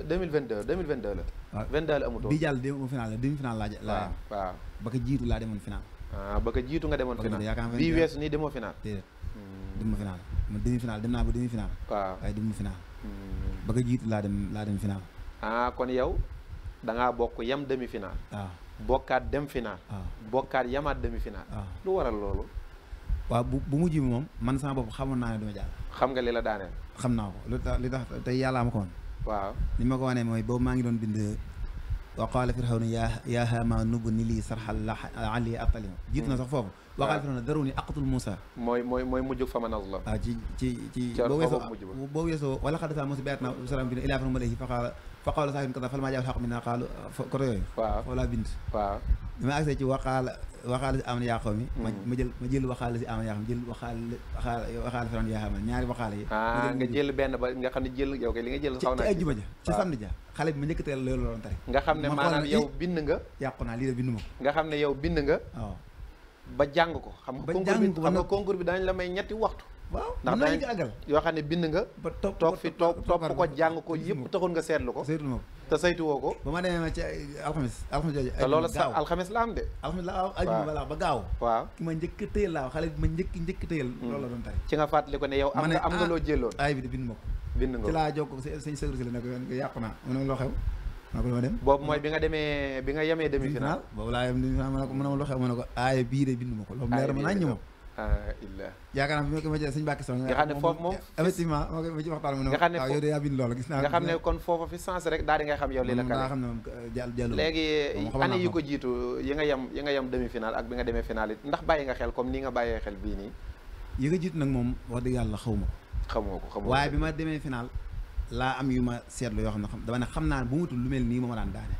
2022 la waaw 22 la amutoon bi jàll dem final la demi final laa waaw ba ko jiitu laa demoon final ba ko jiitu nga demoon final bii weesu nii demoo final déedéet demoo final ma demi final dem naa ba demi final waaw waaye demoo final ba ko jiitu laa dem final kon yow da ngaa bokk yam demi final waaw bokkaat dem final waaw bokkaat yamaat demi final waaw lu waral loolu waaw bu mujj bi moom man sama bopp xamoon naa ne duma jàll xam nga li la daaneel xam naa ko li tax tey yàllaa ma ko woon waaw li ma ko wanee mooy boobu maa ngi doon bind wa qaala firawna yaa haamaan ubni lii sarhan la'allii attali'u jiitu na sax foofu wa qaala firawna daruni aqtul Muusaa mooy mujjug fa man azlam waaw ci boo weesoo wala xad saa Muusaa bi aayatinaa salaam bi ilaa fir'awna mala'ihi fa qaala saahirun kaddaab falammaa jaa'ahul haqqu minnaa qaalu côté yooyu waaw foofu laa bind waaw bi ma agsee ci waxaala si aamana yaa qawmi ma jël waxaala si aamana yaa qawmi jël waxaala firawna yaa haamaan ñaari waxaala yi nga jël benn ba nga xam ne jël yow kay li nga jël xaw naa ci ajjuma ja ci samedi ja xale bi ma njëkk teel loolu doon tari nga xam ne maanaam yow bind nga yàqu naa lii de bind ma ko nga xam ne yow bind nga waaw ba jàng ko xam nga concours bi dañ la may ñetti waxtu waaw ndax dañ ko àggal yoo xam ne bind nga ba topp ko jàng ko yëpp taxul nga seetlu ko te saytu woo ko ba ma demee ma ci alxames jooju te loolu sax alxames la am de alxames la ajuma ba ba gaaw waaw ki ma njëkk tëyal laa xale bi ma njëkk tëyal loolu la doon tari ci nga fàttali ko ne yow am nga loo jëloon ay bi de bind ma ko bind nga ci laa jokk sëñ sëgru si la ne ko yàqu naa mu ne loo xew ma ko dama dem boobu mooy bi nga yemee demi-finale boobu laa yem demi-finale ma ne ko loo xew ma ne ko aaya bii de bind ma ko loolu leer ma nañ moom illa yaakaar naa bi ma ci sëñ Mbàkke Sow nga xam ne foofu moom effectivement ma ci waxtaan mu ne nga xam ne waaw yow de yaa bind loolu gis naa nga xam ne kon foofu fi sens rek daal di ngay xam yow li la kale xam ne moom jàll léegi année yi ko jiitu yi nga yem demi-finale ak bi nga demee finale it ndax bàyyi nga xel comme ni nga bàyyee xel bii nii yi nga jiitu nag moom wax dëgg yàlla xamoo ko waaye bi ma demee final laa am yu ma seetlu yoo xam ne dama ne xam naa ne bu mutul lu mel nii moo ma daan daane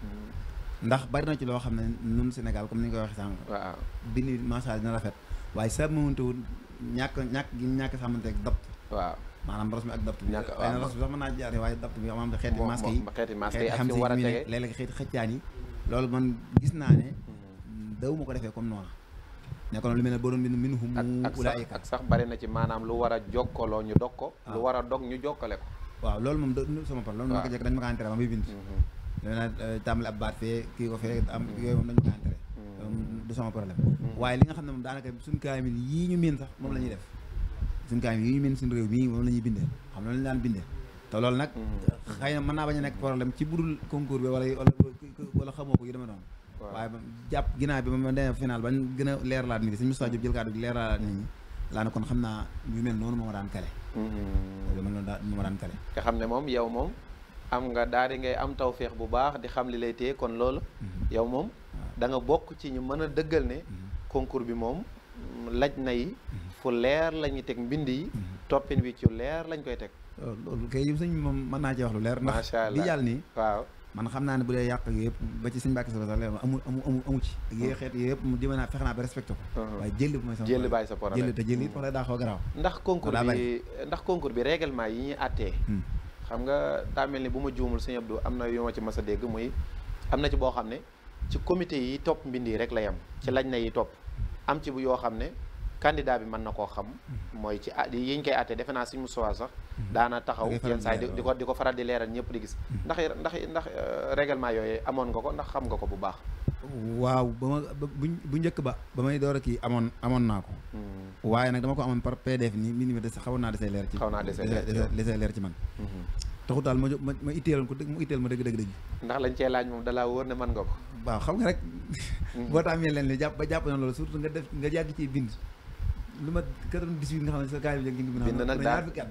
ndax bari na ci loo xam ne ñun Sénégal comme ni nga koy waxee sànq waaw bind macha dina rafet waaye sa mënutewul ñàkk sàmmante ak dapt waaw maanaam ros mi ak dapt bi xëy na ros bi sax mën naa jaare waaye dapt bi maanaam xeeti masque yi ak xam fi si war a mi ne tege léeg-léeg xeeti xëccaan yi loolu man gis naa ne daw ma ko defee comme noonu nekkoon lu mel ne boo doon bind minhum ulaa'ika ak sax bari na ci maanaam lu war a jokkaloo ñu dog ko lu war a dog ñu jokkale ko waaw loolu moom sama problème loolu ma ko jekk dañ ma ko entré ma muy bind léegi nag tàmbali ab baat fee kii ko fee am yooyu moom dañ ma ko entré du sama problème waaye li nga xam ne moom daanaka suñu kaamil yii ñu miin sax moom la ñuy def suñu kaamil yii ñu miin suñu réew mii moom la ñuy bindee xam na lañu daan bindee te loolu nag xëy na mën naa bañ a nekk problème ci budul concours bi wala xamoo ko yu deme noonu waaye jàpp ginnaaw bi ma demee final bañ gën a leeralaat nit ñi suñu Moustapha Diop jël kàddu gi leeralaat nit ñi laa ne kon xam naa yu mel noonu moo ma daan kale moo ma daan kale nga xam ne moom yow moom am nga daal di ngay am tawféex bu baax di xam li lay téye kon loolu yow moom da nga bokk ci ñu mën a dëggal ne concours bi moom laj na yi fu leer la ñuy teg mbind yi toppin wi ci leer lañ koy teg loolu kay yëpp sëñ moom mën naa ci wax lu leer ndax bi jàll nii waaw man xam naa ne bu dee yàq yëpp ba ci sëñ Mbàkke Sow sax leer amu ci ak yooyu xeet yëpp mu dima naa fexe naa ba respecté ko waaye jëlli bu mooy sama jëlli bàyyi sa problème jëlli te jëlli wax daa xaw a garaaw ndax concours bi règlement yi ñuy attee xam nga daa mel ni bu ma juumul sëñ Abdou am na yoo ma ci mas a dégg muy am na ci boo xam ne ci comité yi topp mbind yi rek la yem ci lañ na yi topp am ci bu yoo xam ne candidat bi mën na koo xam mooy ci yiñ koy atte defe naa suñ Moustapha sax daana taxaw yenn saa yi di ko faral di leeral ñëpp di gis ndax règlement yooyu amoon nga ko ndax xam nga ko bu baax waaw bu njëkk ba may door a kii amoon naa ko waaye nag dama ko amoon par PDF nii mbind mi des xawoon naa desee leer ci man taxut daal ma itteeloon ko mu itteel ma dëgg ndax lañ cee laaj moom dalaa wóor ne mën nga ko waaw xam nga rek boo taamee leen li jàpp na loolu surtout nga yàgg ci bind lu ma 98 nga xam ne sa gars yi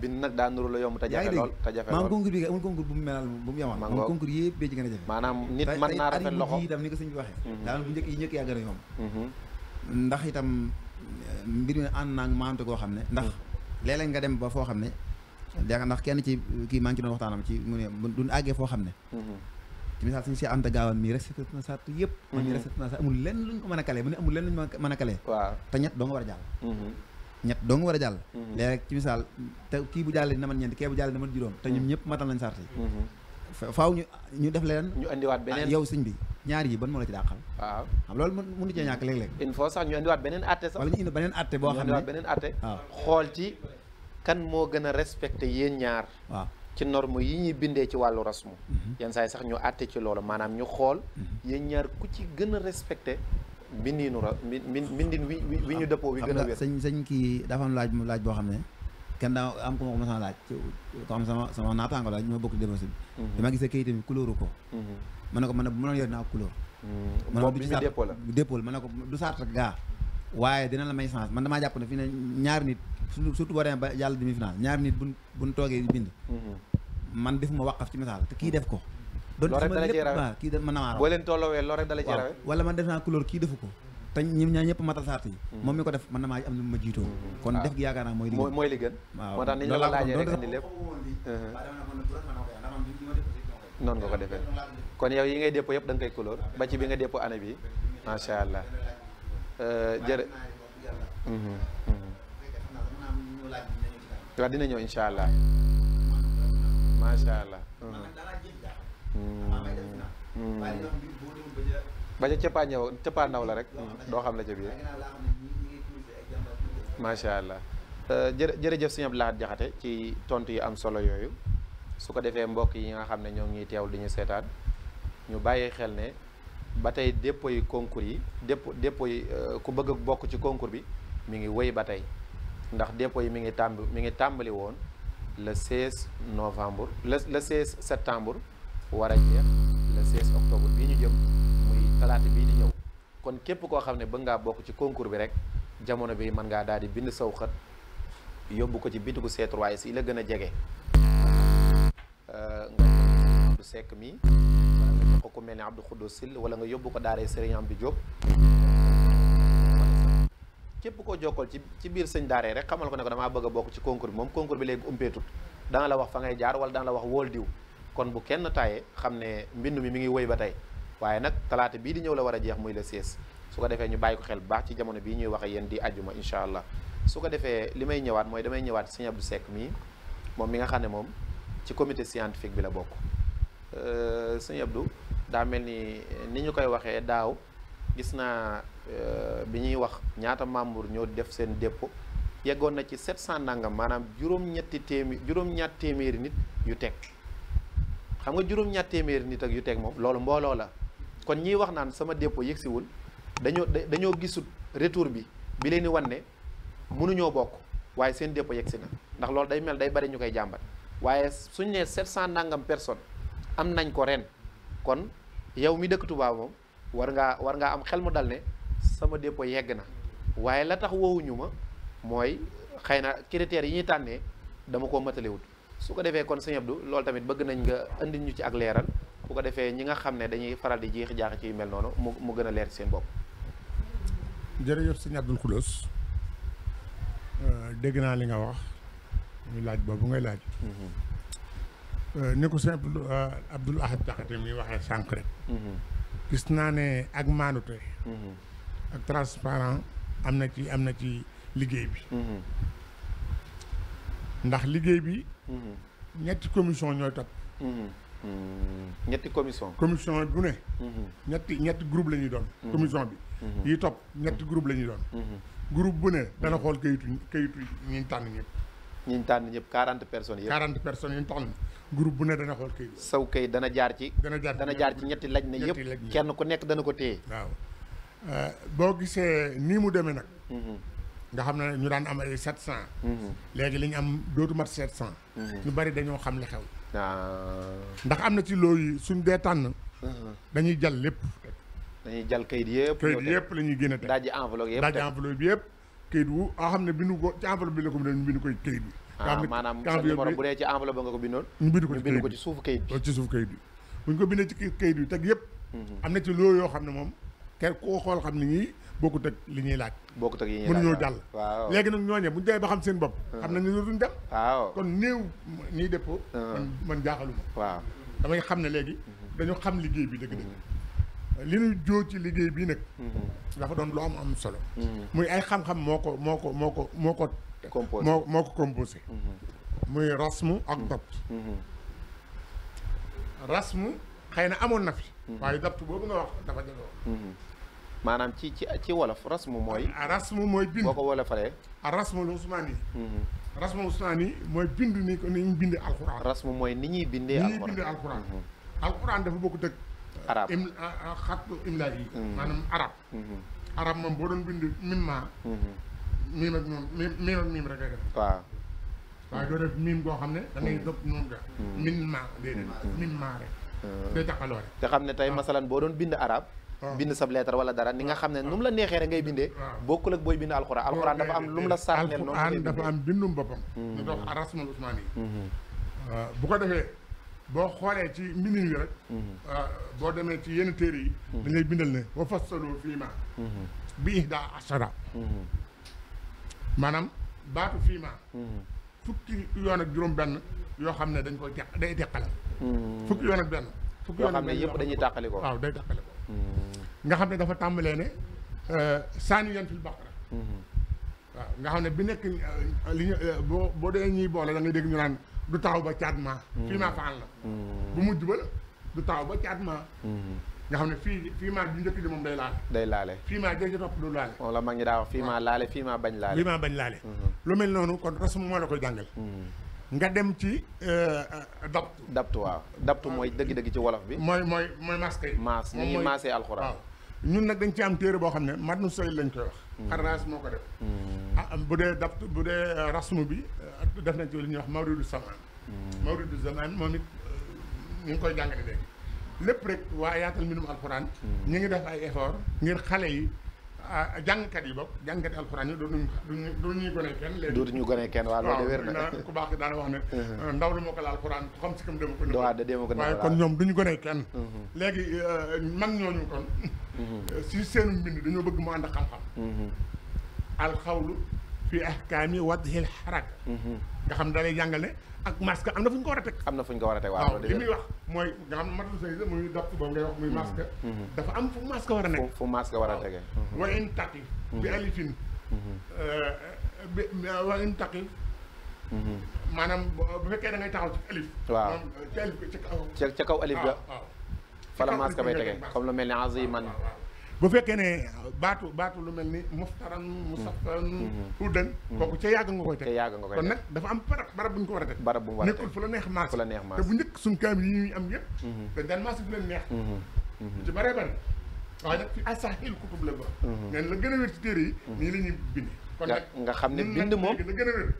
bind nag daa nuru la yomb te jafe lool maanaam concours bi amul concours bu mu melal bu mu yamal amul concours yëpp bee ci gën a jafe maanaam nit mën naa rafet loxo itam ni ko sëñ bi waxee daanaka bu njëkk yaa gën a yomb ndax itam mbir mi ànd naag maante koo xam ne ndax léeg-léeg nga dem ba foo xam ne yaakaar ndax kenn ci kii maa ngi ci doon waxtaanam ci mu ne duñ àggee foo xam ne ci misaal suñu si Anta Gaawaan mii respecté na sart yëpp man ñu respecté na sart amul lenn luñ ko mën a kalee mu ne amul lenn luñ mën a kalee waaw te ñett doo nga war a jàll ñett doo nga war a jàll léegi ci misaal te kii bu jàllee dina man ñeent kee bu jàllee dina man juróom te ñoom ñëpp matal nañ sart yi faaw ñu def leen ñu andiwaat beneen yow sëñ bi ñaar yi ban moo la ci dàqal waaw xam loolu mënu cee ñàkk léeg-léeg il faut sax ñu andiwaat beneen atte sax wala ñu indi beneen atte boo xam ne beneen atte waaw xool ci kan moo gën a respecté yéen ñaar waaw ci norme yi ñuy bindee ci wàllu rasmu yenn saa yi sax ñu àtte ci loolu maanaam ñu xool yéen ñaar ku ci gën a respecté mbindinu mbindin wi ñu dëppoo wi gën a wér sëñ kii dafa am laaj boo xam ne kenn daa am ko ma ko mos a laaj ko xam sama naataango la ñu ma bokk débat bi ma gisee kayit mi couleur ko ma ne ko man bu ma doon yor naa couleur boobu bi ñu dépôt la ma ne ko du sart gaa waaye dina la may chance man damaa jàpp ne fi ne ñaari nit surtout boo demee ba yàlla demi final ñaari nit buñ toogee di bind man defuma waqaf ci misaal te kii def ko doon sama lépp baax kii mën na maa raw boo leen tolloowee loolu rek dala ci rawe wala man def naa couleur kii defu ko te ñi ñaa ñëpp matal sart yi moom mi ko def mën na maa am lu ma jiitoo kon def gi yaakaar naa mooy li gën waaw moo tax ni ñu la laajee rek andi lépp noonu nga ko defee kon yow yi ngay dépôt yëpp da nga koy couleur ba ci bi nga dépôt année bi macha allah jërë waaw dina ñëw incha allah macha allah ba ca cëppaa ndaw la rek doo xam la ca biir macha allah jërëjëf sëñ Abdou Lahad Jaxate ci tontu yi am solo yooyu su ko defee mbokk yi nga xam ne ñoo ngi ñuy teewul di ñu seetaan ñu bàyyi xel ne ba tey dépôt yi concours yi dépôt yi ku bëgg a bokk ci concours bi mi ngi wéy ba tey ndax dépôt yi mi ngi tàmbali woon le 16 novembre le 16 septembre war a jeex le 16 octobre bii ñu jëm muy talaata bii di ñëw kon képp koo xam ne bëgg ngaa bokk ci concours bi rek jamono bi mën ngaa daal di bind saw xët yóbbu ko ci bitigu C3S yi la gën a jege nga Abdou Seck mi wala nga jox ko ku mel ni Abdou Khoudous Sil wala nga yóbbu ko daaree Serigne Amdi Diop képp koo jokkool ci biir sëñ daaree rek xamal ko ne ko damaa bëgg a bokk ci concours bi moom concours bi léegi umpeetut dana la wax fa ngay jaar wala dana la wax wóol diw kon bu kenn tayee xam ne mbind mi ngi wëy ba tey waaye nag talaata bii di ñëw la war a jeex muy le 16 su ko defee ñu bàyyi ko xel bu baax ci jamono bii ñuy wax ak yéen di àjjuma incha allah su ko defee li may ñëwaat mooy damay ñëwaat sëñ Abdou Seck mii moom mi nga xam ne moom ci comité scientifique bi la bokk sëñ Abdou daa mel ni ñu koy waxee daaw gis naa bi ñuy wax ñaata membre ñoo def seen dépôt yeggoon na ci 700 nangam maanaam juróom-ñaar téeméeri nit yu teg xam nga juróom-ñaar téeméeri nit ak yu teg moom loolu mbooloo la kon ñiy wax naan sama dépôt yegsiwul dañoo gisut retour bi leen di wan ne mënuñoo bokk waaye seen dépôt yegsi na ndax loolu day bari ñu koy jàmbat waaye suñ ne 700 nangam personnes am nañ ko ren kon yow mi dëkk Touba moom war ngaa am xel mu dal ne sama dépôt yegg na waaye la tax woowuñu ma mooy xëy na critères yi ñuy tànnee dama koo matalewut su ko defee kon sëñ Abdou loolu tamit bëgg nañ nga indi ñu ci ak leeral bu ko defee ñi nga xam ne dañuy faral di jeexi jaax ci yu mel noonu mu gën a leer ci seen bopp. jërëjëf sëñ Abdou Khoudous dégg naa li nga wax ñu laaj boobu ngay laaj. ni ko sëñ Abdoul Ahad Jaxate mi waxee sànq rek. gis naa ne ak maanute ak transparent am na ci liggéey bi. ndax liggéey bi. ñetti commission ñooy topp. ñetti commission bu ne. ñetti groupe la ñuy doon. commission bi. yi topp ñetti groupe la ñuy doon. groupe bu ne dana xool kayitu ñi tànn ñëpp. ñi tànn ñëpp 40 personnes yëpp. 40 personnes yi ñu tànn groupe bu ne dana xool kayit. saw kayit dana jaar ci. dana jaar ci ñetti laj na yëpp kenn ku nekk dana ko téye. waaw boo gisee nii mu demee nag. nga xam ne ñu daan am ay 700. léegi li ñu am dootu mat 700. ñu bari dañoo xam li xew. ndax am na ci loolu suñ dee tànn. dañuy jàll lépp. dañuy jàll kayit yëpp. kayit yëpp la ñuy génne teg daaji enveloppe bi yëpp. kayit wu xam ne bindu ko ci enveloppe bi la ko bindoon ñu bindu ko kayit bi. maanaam sa numéro bu dee ci enveloppe ba nga ko bindoon. ñu bindu ko ci suufu kayit bi. ci suufu kayit bi bu ñu ko bindee ci kayit bi teg yëpp. am na ci loolu yoo xam ne moom kenn koo xool xam ne ñii bokkut ak li ñuy laaj. bokkut ak yi ñuy laaj mënuñoo jàll. waaw léegi léegi nag ñooñee bu ñu demee ba xam seen bopp. xam nañ ne duñ dem. waaw kon néew ñiy dépôt. man jaaxaluma. waaw damay xam ne léegi dañu xam liggéey bi dëgg-dëgg. li ñu joo ci liggéey bii nag. dafa doon lu am solo. muy ay xam-xam moo ko composé. muy rasmu ak dapt. rasmu xëy na amoon na fi. waaye dapt boobu nga wax dafa jëloon. maanaam ci wolof rasmu mooy. rasmu mooy bind boo ko wolofalee. rasmu lu Usmaani. rasmu Usmaani mooy bind ni ko ni ñu bindee alxuraan. rasmu mooy ni ñuy bindee alxuraan. alxuraan dafa bokkut ak. arab xattu imla yi. maanaam arab. arab moom boo doon bind mimma. miim ak miim rek ngay def. waaw. waaye doo def miim goo xam ne da ngay dog noonu ga. mimma déedéet mimma rek. day taxaloo rek. te xam ne tey masalan boo doon bind arab. bind sab lettre wala dara ni nga xam ne nu mu la neexee rek ngay bindee. bokkul ak booy bind alxuraan. alxuraan dafa am lu mu la sànneel noonu. alxuraan dafa am bindum boppam. ñu dox rasmul usmaan yi. bu ko defee boo xoolee ci mbindin wi rek. boo demee ci yenn téere yi. dañ lay bindal ne wa fassalu fiima. bi ihda ashara. maanaam baatu fiima. fukki yoon ak juróom-benn yoo xam ne dañ koy day teqale. fukki yoon ak benn. yoo xam ne yëpp dañuy tàqali ko. waaw day tàqali ko. nga xam ne dafa tàmbalee ne saaniyan fil baqara. waaw nga xam ne bi nekk li ñu boo dee ñuy boole da ngay dégg ñu naan du taxaw ba caat ma. fii maa faal la. bu mujj ba du taxaw ba caat ma. nga xam ne fii maa bi njëkk ji moom day laale. fii maa jël ci topp du laale. moom la mag ñi daa wax fii maa laale fii maa bañ laale. fii maa bañ laale. lu mel noonu kon rasmu moo la koy jàngal. nga dem ci dabtu waaw dabtu mooy dëgg-dëgg ci wolof bi. mooy masque yi. ni ñuy maasee alxuraan. waaw ñun nag dañ ci am téere boo xam ne mat nu soy lañ koy wax xarraas moo ko def bu dee daft bu dee rasmu bi def nañ ci li ñuy wax mawridu zaman mawridu zaman moom it ñu ngi koy jàngale léegi lépp rek waa yaatal mbindum alxuraan ñu ngi def ay effort ngir xale yi jàngkat yi bokk jàngkat yi alxuraan yi dooñuy gone kenn léegi dootuñu gone kenn waaw loolu de wér na ku baax daana wax ne ndaw lu moo ko la alxuraan ku xam si kam dema ko dema ko waaye kon ñoom duñu gone kenn léegi mag ñooñu kon si seenu mbind dañoo bëgg mu ànd ak xam-xam alxawlu fi ahkaami wadhil xarak nga xam da lay jàngal ne ak masque am na fu ñu ko war a teg am na fu ñu ko war a teg waaw li muy wax mooy nga xam ne matul say muy dopp boobu ngay wax muy masque dafa am fu masque war a nekk fu masque war a tege wa in taqif bi alifin wa in taqif maanaam bu fekkee da ngay taxaw ci alif waaw ci alif ca kaw alif ga fa la masque bay tege comme lu mel ni aziman bu fekkee ne baatu lu mel ni muftaran musaffan hudan kooku ca yàgg nga koy teg kon nag dafa am barab bu ñu ko war a teg barab bu mu war a teg nekkul fu la neex maas fu la neex maas te bu njëkk suñ kaam yi ñuy am yëpp dañ daan maas fu leen neex ci bëree bëri waaye nag fi asahil kutub la ba neen la gën a wér ci téere yi nii la ñuy bind kon nag nga xam ne bind moom la gën a wér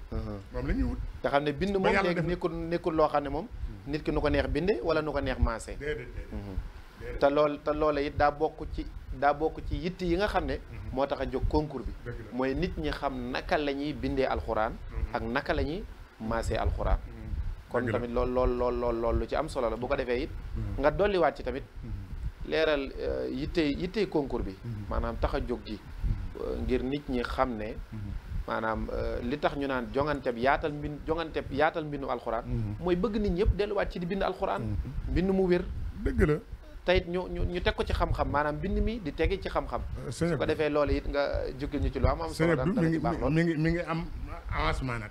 moom la ñuy wut nga xam ne bind moom léegi nekkul loo xam ne moom nit ki nu ko neex binde wala nu ko neex maase te loola it daa bokk ci yitt yi nga xam ne moo tax a jóg concours bi mooy nit ñi xam naka la ñuy bindee alxuraan ak naka la ñuy maasee alxuraan kon tamit lool lu ci am solo la bu ko defee it nga dolliwaat ci tamit leeral yittey concours bi maanaam tax a jóg gi ngir nit ñi xam ne maanaam li tax ñu naan jonganteb yaatal mbindu alxuraan mooy bëgg nit ñëpp delluwaat ci di bind alxuraan mbind mu wér dëgg la teyit ñu teg ko ci xam-xam maanaam bind mi di tege ci xam-xam su ko defee loolu it nga jukkil ñu ci lu am solo dana ci baax lool mi ngi am avancement nag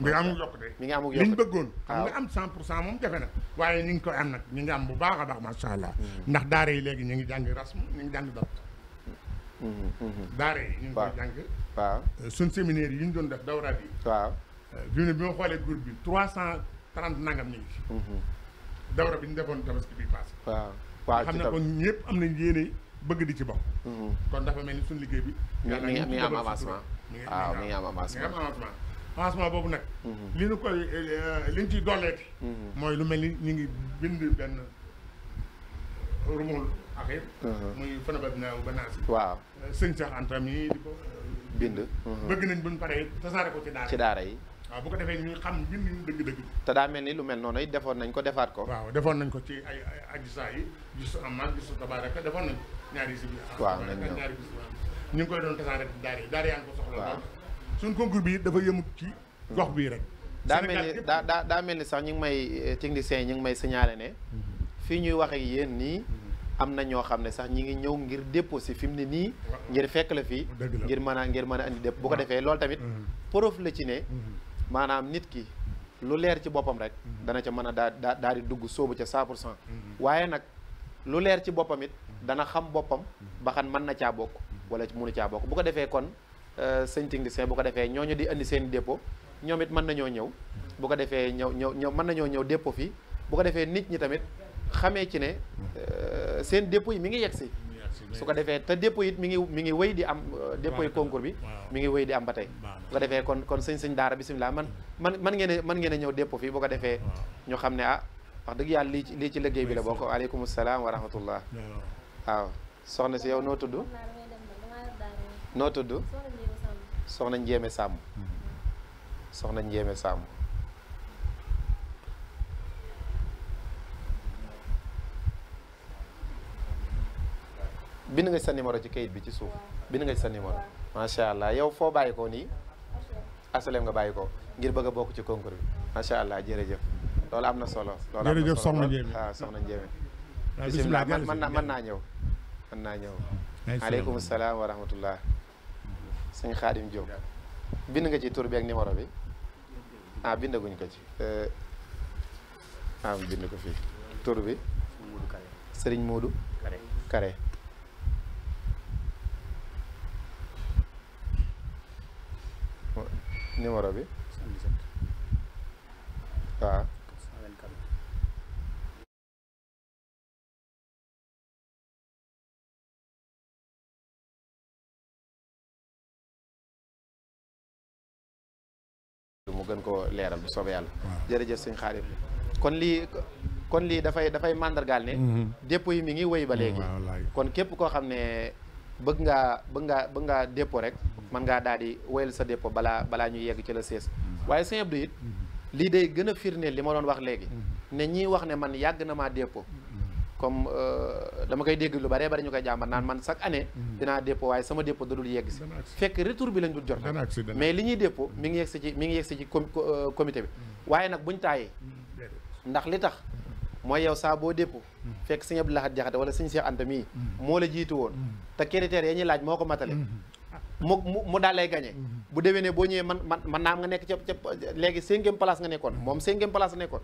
mi ngi amul yokkute mi ngi amul yokkute liñ bëggoon xam nga am 100% moom jafe na waaye ñu ngi koy am nag ñu ngi am bu baax a baax macha allah ndax daara yi léegi ñu ngi jàng rasm ñu ngi jàng dapt daara yi ñu ngi koy jàng waaw suñ séminaire yi ñu doon def dawraat yi waaw fi mu ne bi ma xoolee groupe bi 330 nangam ñu ngi ci dawra bi ñu defoon tabaski bi passé waaw xam ne kon ñëpp am nañ yéene bëgg di ci bokk kon dafa mel ni suñu liggéey bi mi ngi am avancement waaw mi ngi am avancement boobu nag li ñu koy li ñu ciy dolleeti mooy lu mel ni ñu ngi bind benn rumul axir muy fanaba dina ba naasi waaw sëñ Cheikh Anta mi di ko bind bëgg nañ buñ paree tasaare ko ci daara yi waaw bu ko defee ñu xam bind ñu dëgg-dëgg te daa mel ni lu mel noonu it defoon nañ ko defaat ko waaw defoon nañ ko ci ay ajisa yi gisu amal gisu tabaraka defoon nañ ñaari si waaw nañ ñaari gis ñu ngi koy doon tasaare daara yaa ngi ko soxla lool suñ concours bi dafa yëmut ci gox bii rek daa mel ni sax ñu ngi may techniciens yi ñu ngi may signalé ne fii ñuy wax ak yéen nii am na ñoo xam ne sax ñi ngi ñëw ngir déposé fi mu ne nii ngir fekk la fii ngir mën a andi dépp bu ko defee loolu tamit preuve la ci ne maanaam nit ki lu leer ci boppam rek dana ca mën a daal di dugg sóobu ca 100% waaye nag lu leer ci boppam it dana xam boppam ba xam mën na caa bokk wala mënu caa bokk bu ko defee kon sëñ technicien bu ko defee ñooñu di andi seen dépôt ñoom it mën nañoo ñëw bu ko defee ñëw mën nañoo ñëw dépôt fii bu ko defee nit ñi tamit xamee ci ne seen dépôt yi mi ngi yegg si su ko defee te dépôt it mi ngi wéy di am dépôt yi concours bi mi ngi wéy di am ba tey bu ko defee kon sëñ daara bisimilah man ngeen a ñëw dépôt fii bu ko defee ñu xam ne wax dëgg yàlla lii ci liggéey bi la bokk waaleykum salaam wa rahmatullah waaw soxna si yow noo tudd soxna Njéeme Sàmm soxna Njéeme Sàmm bind nga sa numéro ci kayit bi ci suuf bind nga sa numéro macha allah yow foo bàyyi ko nii asalem nga bàyyi ko ngir bëgg a bokk ci concours bi macha allah jërëjëf loolu am na solo. jërëjëf soxna Ndiémé waaw soxna Ndiémé. bisimilah mën naa ñëw. aleykum salaam wa rahmatullah. sëñ Xaadim Diop. bind nga ci tur bi ak numéro bi. bindaguñ ko ci. bind ko fii tur bi. Sëriñ Moodu Kare. numéro bi. waaw. gën koo leeral bu soobee yàlla. jërëjëf sëñ Xaadim kon lii dafay màndargaal ne. dépôt yi mi ngi wéy ba léegi. kon képp koo xam ne bëgg ngaa dépôt rek mën ngaa daal di wéyal sa dépôt balaa ñu yegg ci la sees. waaye sëñ Abdou it lii day gën a firndeel li ma doon wax léegi ne ñii wax ne man yàgg na maa dépôt comme dama koy dégg lu bare ñu koy jàmbat naan man chaque année dinaa dépôt waaye sama dépôt dadul yegg si fekk retour bi lañ dul jot mais li ñuy dépôt mi ngi yegg si ci comité bi waaye nag buñ taayee ndax li tax mooy yow saa boo dépôt fekk sëñ Abdou Lahad Jaxate wala sëñ Cheikh Anta mii moo la jiitu woon te critères ya ñuy laaj moo ko matale mu daal lay gagné bu déwénee boo ñëwee man naam nga nekk ca léegi 5e place nga nekkoon moom 5e place nga nekkoon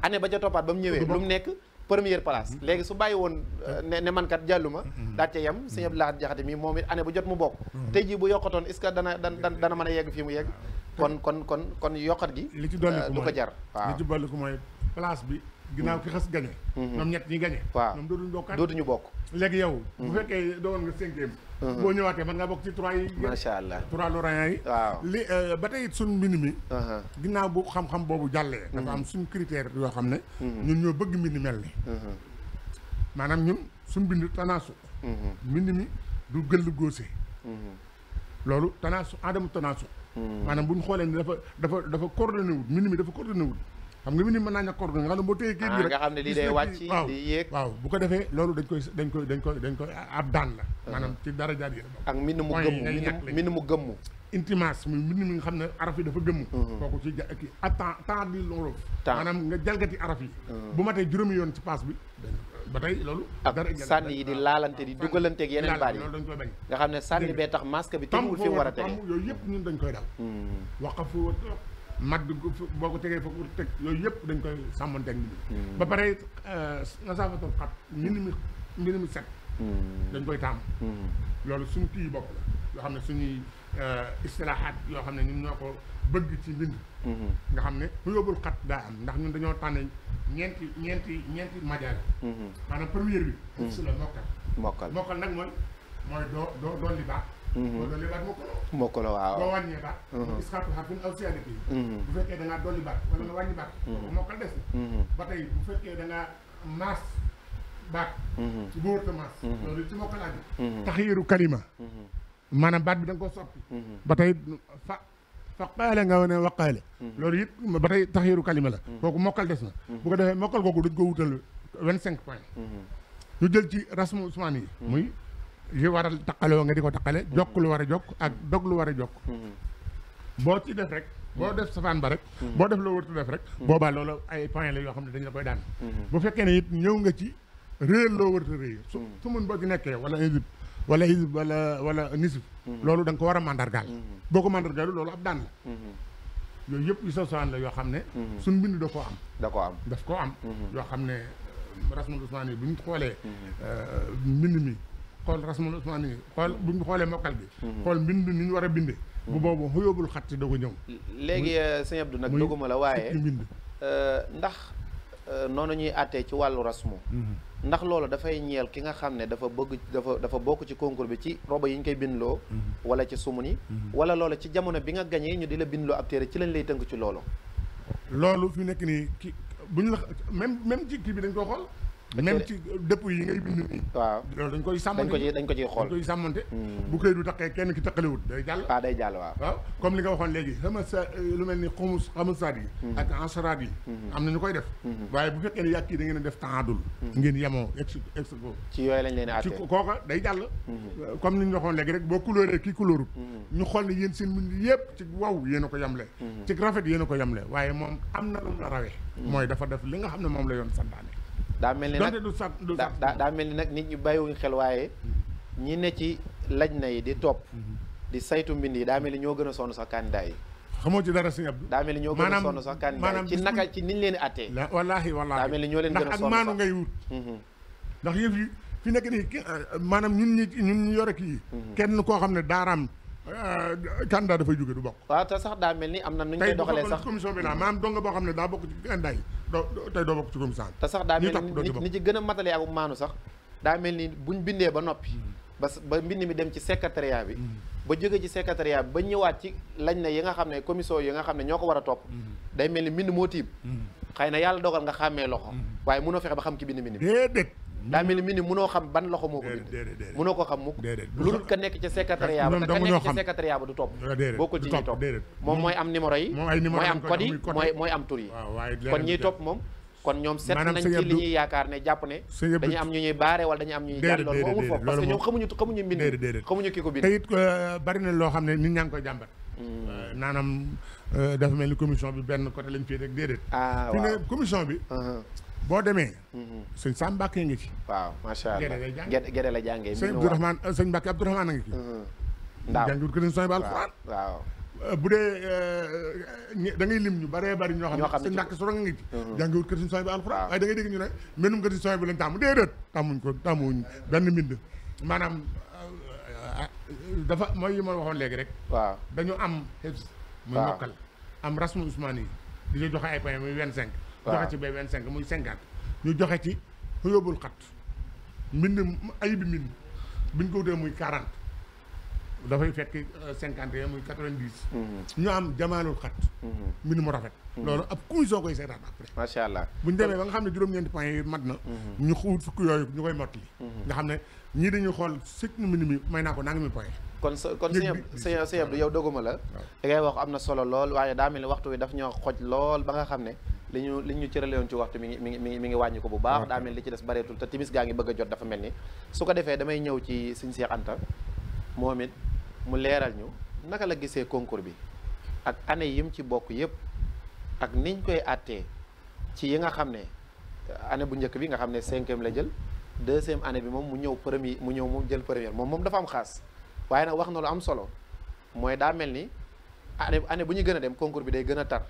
année ba ca toppaat ba mu ñëwee lu mu nekk première place léegi su bàyyi woon ne man kat jàlluma daal ca yem sëñ Abdou Lahad Jaxate mi moom it année bu jot mu bokk tey jii bu yokkatoon est-ce que dana mën a yegg fii mu yegg kon yokkat gi li ci dolli ko du ko jar waaw li ci dolli ko mooy place bi ginnaaw ki xas gagné ñoom ñett ñi gagné waaw ñoom dootuñu bokk léegi yow bu fekkee doon nga 5e boo ñëwaatee man ngaa bokk ci 3 yi macha allah 3 lauréats yi waaw li ba tey it suñ mbind mi ginnaaw bu xam-xam boobu jàllee dafa am suñ critère yoo xam ne ñun ñoo bëgg mbind mel ni maanaam ñun suñ mbind tanaasu mbind mi du gëll góose loolu tanaasu adamu tanaasu maanaam bu ñu xoolee ni dafa coordonné wul mbind mi dafa coordonné wul xam nga mbind mi mën naa ñàkk coordonné nga xam ne boo téyee kii bi rek nga xam ne lii day wàcc di yéeg waaw bu ko defee loolu dañ koy ab daan la maanaam ci dara jaar yi ak mbind mu gëmmu mbind mu gëmmu intimace muy mbind mi nga xam ne araf yi dafa gëmmu kooku ci kii temps bi lorof maanaam nga jalgati araf yi bu ma tey juróomi yoon ci passe bi ba tey loolu ak sànni yi di laalante di dugalanteeg yeneen baat yi loolu dañ koy bañ nga xam ne sànni bee tax masque bi tegul fi mu war a tege yooyu yëpp ñun dañ koy daw waqafu madd boo ko tegee foofu teg yooyu yëpp dañ koy sàmmanteeg nit ñi ba pare nga saafatal xat mbind mi set dañ koy tàmm loolu suñu kii bopp la yoo xam ne suñuy istilahaat yoo xam ne ñun ñoo ko bëgg ci mbind nga xam ne ku yóbbul xat daa am ndax ñun dañoo tànn ñeenti majaal maanaam première bi si la mokkal nag mooy doo dolli baat boo dolli baat mokkalo waaw boo wàññee baat isxaatu xarfin aw siyaadati bu fekkee da ngaa dolli baat wala nga wàññi baat mokkal des na ba tey bu fekkee da ngaa maas baat ci bu wërta maas loolu ci mokkalaat bi taxyiru kalima maanaam baat bi da nga ko soppi ba tey fa qaale nga wane waqaale loolu it ba tey taxyiru kalima la kooku mokkal des na bu ko defee mokkal kooku dañ ko wutal 25 points ñu jël ci rasmu usmaan yi muy yi war a taqaloo nga di ko taqale jokk lu war a jokk ak dog lu war a jokk boo ci def rek boo def safaan ba rek boo def loo wërtu def rek boobaa loolu ay point la yoo xam ne dañ la koy daan bu fekkee ne it ñëw nga ci réel loo wërtu réy su mun boo ci nekkee wala hizb wala nisif loolu da nga ko war a mandargaal boo ko mandargaal loolu ab daan la yooyu yëpp yu sosaan la yoo xam ne suñ mbind daf koo am yoo xam ne rasmul usmaan yi bu ñu xoolee mbind mi xool rasmul usmaan yi xool bu ñu xoolee mokkal gi xool mbind ni ñu war a bindee bu boobu xuyóobul xat si da ko ñëw léegi sëñ Abdou nag doguma la waaye mbind ndax noonu ñuy àttee ci wàllu rasmu ndax loolu dafay ñeel ki nga xam ne dafa bokk ci concours bi ci robo yi ñu koy bindloo wala ci sumun yi wala loolu ci jamono bi nga gañee ñu di la bindloo ab téere ci lañ lay tënk ci loolu fi nekk nii ki buñ la même ci kii bi dañ ko xool même ci dëpp yi ngay bind nii waaw loolu dañ koy sàmmante dañ ko ciy xool dañ koy sàmmante bu këy du taqee kenn ki taqalewut day jàll day jàll waaw comme li nga waxoon léegi xama sa lu mel ni xamus saat yi ak ansaraat yi am na ñu koy def waaye bu fekkee ne yàgg kii da ngeen a def taadul ngeen yemoo expo ci yooyu lañ leen àtte ci kooka day jàll comme ni ñu waxoon léegi rek boo couleur kii couleur ñu xool ne yéen seen mbind yëpp ci waw yéen a ko yemle ci rafet yéen a ko yemle waaye moom am na lu la rawee mooy dafa def li nga xam ne moom la yoon santaane daa mel ni nag daa mel ni nag nit ñi bàyyiwuñ xel waaye ñi ne ci laj na yi di topp di saytu mbind yi daa mel ni ñoo gën a sonn sax candidat yi xamoo ci dara sëñ Abdou daa mel ni ñoo gën a sonn sax candidat yi ci naka ci niñ leen di attee wallaahi daa mel ni ñoo leen gën a sonn sax ndax ak maanu ngay wut ndax yëf yi fi nekk nii maanaam ñun ñu yore kii kenn koo xam ne daaraam candidat dafay jóge du bokk waaw te sax daa mel ni am na nu ñu koy doxalee sax commission bi la maanaam donga boo xam ne daa bokk ci candidat yi tey doo bokk ci commission te sax daa mel ni ci gën a matalee ak maanu sax daa mel ni buñ bindee ba noppi ba mbind mi dem ci secrétariat bi ba jóge ci secrétariat ba ñëwaat ci lañ ne yi nga xam ne commission yi nga xam ne ñoo ko war a topp day mel ni mbind moo tiim xëy na yàlla dogal nga xàmmee loxo waaye mënoo fexe ba xam ki bind mbind bi déedéet daa mel ni mbind mënoo xam ban loxo moo ko bind mënoo ko xam mukk lu dul ka nekk ci secrétariat ba te ka nekk ci secrétariat ba du topp bokkul ci ñuy topp moom mooy am numéro yi mooy am code yi mooy am tur yi kon ñiy topp moom kon ñoom set nañ ci li ñuy yaakaar ne jàpp ne dañuy am ñu ñuy baare wala dañuy am ñu ñuy jàll loolu moo amul foofu parce que ñoom xamuñu mbind xamuñu ki ko bind te it bari na loo xam ne nit ñaa ngi koy jàmbat naanam dafa mel ni commission bi benn côté lañ fii rek déedéet fi ne commission bi boo demee sëñ Sam Mbàkke ngi ci waaw macha allah Gédé la jàngee sëñ Abdourahmane sëñ Mbàkke Abdourahmane a ngi ci ndaaw jàngiwut ko sooy ba alxuraan waaw bu dee da ngay lim ñu baree bari ñoo xam ne sëñ Mbàkke Soro nga ngi ci jàngiwut kër sëñ sooy ba alxuraan waaye da ngay dégg ñu ne menum kër sëñ sooy bi lañ tàmm déedéet tàmmuñ benn mbind maanaam dafa mooy yi ma waxoon léegi rek waaw dañu am xefs muy mokkal am rasmu usmaan yi di ñu joxe ay points muy 25 joxe ci bay 25 muy 50 ñu joxe ci yóbbul xat mbind ay bi mbind buñ ko wutee muy 40 dafay fekk 51 muy 90 ñu am jamaalul xat mbind mu rafet loolu ab commission koy seetaan après macha allah buñ demee ba nga xam ne juróom-ñeenti points yi mat na ñu xuut fukk yooyu ñu koy mottali nga xam ne ñii dañuy xool sëñ mbind mi may naa ko naa ngi mi point kon sëñ Abdou yow doguma la da ngay wax am na solo lool waaye daa mel ni waxtu wi daf ñoo xoj lool ba nga xam ne li ñu cëralewoon ci waxtu mi ngi wàññi ko bu baax daa mel li ci des bareetul te timis gaa ngi bëgg a jot dafa mel ni su ko defee damay ñëw ci sëñ Cheikh Anta moom it mu leeral ñu naka la gisee concours bi ak année yim ci bokk yëpp ak niñ koy àttee ci yi nga xam ne année bu njëkk bi nga xam ne 5e la jël 2e année bi moom mu ñëw moom jël première moom dafa am xaas waaye nag wax na lu am solo mooy daa mel ni année bu ñu gën a dem concours bi day gën a tar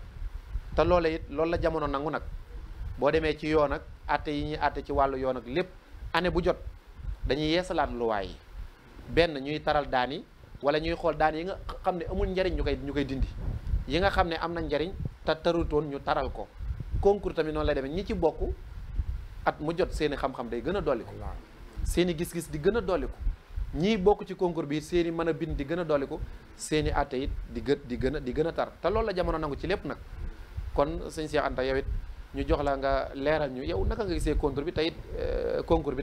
te loola it loolu la jamono nangu nag boo demee ci yoon ak àtte yi ñuy àtte ci wàllu yoon ak lépp année bu jot dañuy yeesalaat luwaay yi benn ñuy taral daan yi wala ñuy xool daan yi nga xam ne amul njariñ ñu koy dindi yi nga xam ne am na njariñ te tarutoon ñu taral ko concours tamit noonu lay demee ñi ci bokk at mu jot seeni xam-xam day gën a dolliku seeni gis-gis di gën a dolliku ñii bokk ci concours bi seeni mën a bind di gën a dolliku seeni àtte it di gën a tar te loolu la jamono nangu ci lépp nag kon sëñ Cheikh Anta yow it ñu jox la nga leeral ñu yow naka nga gisee concours bi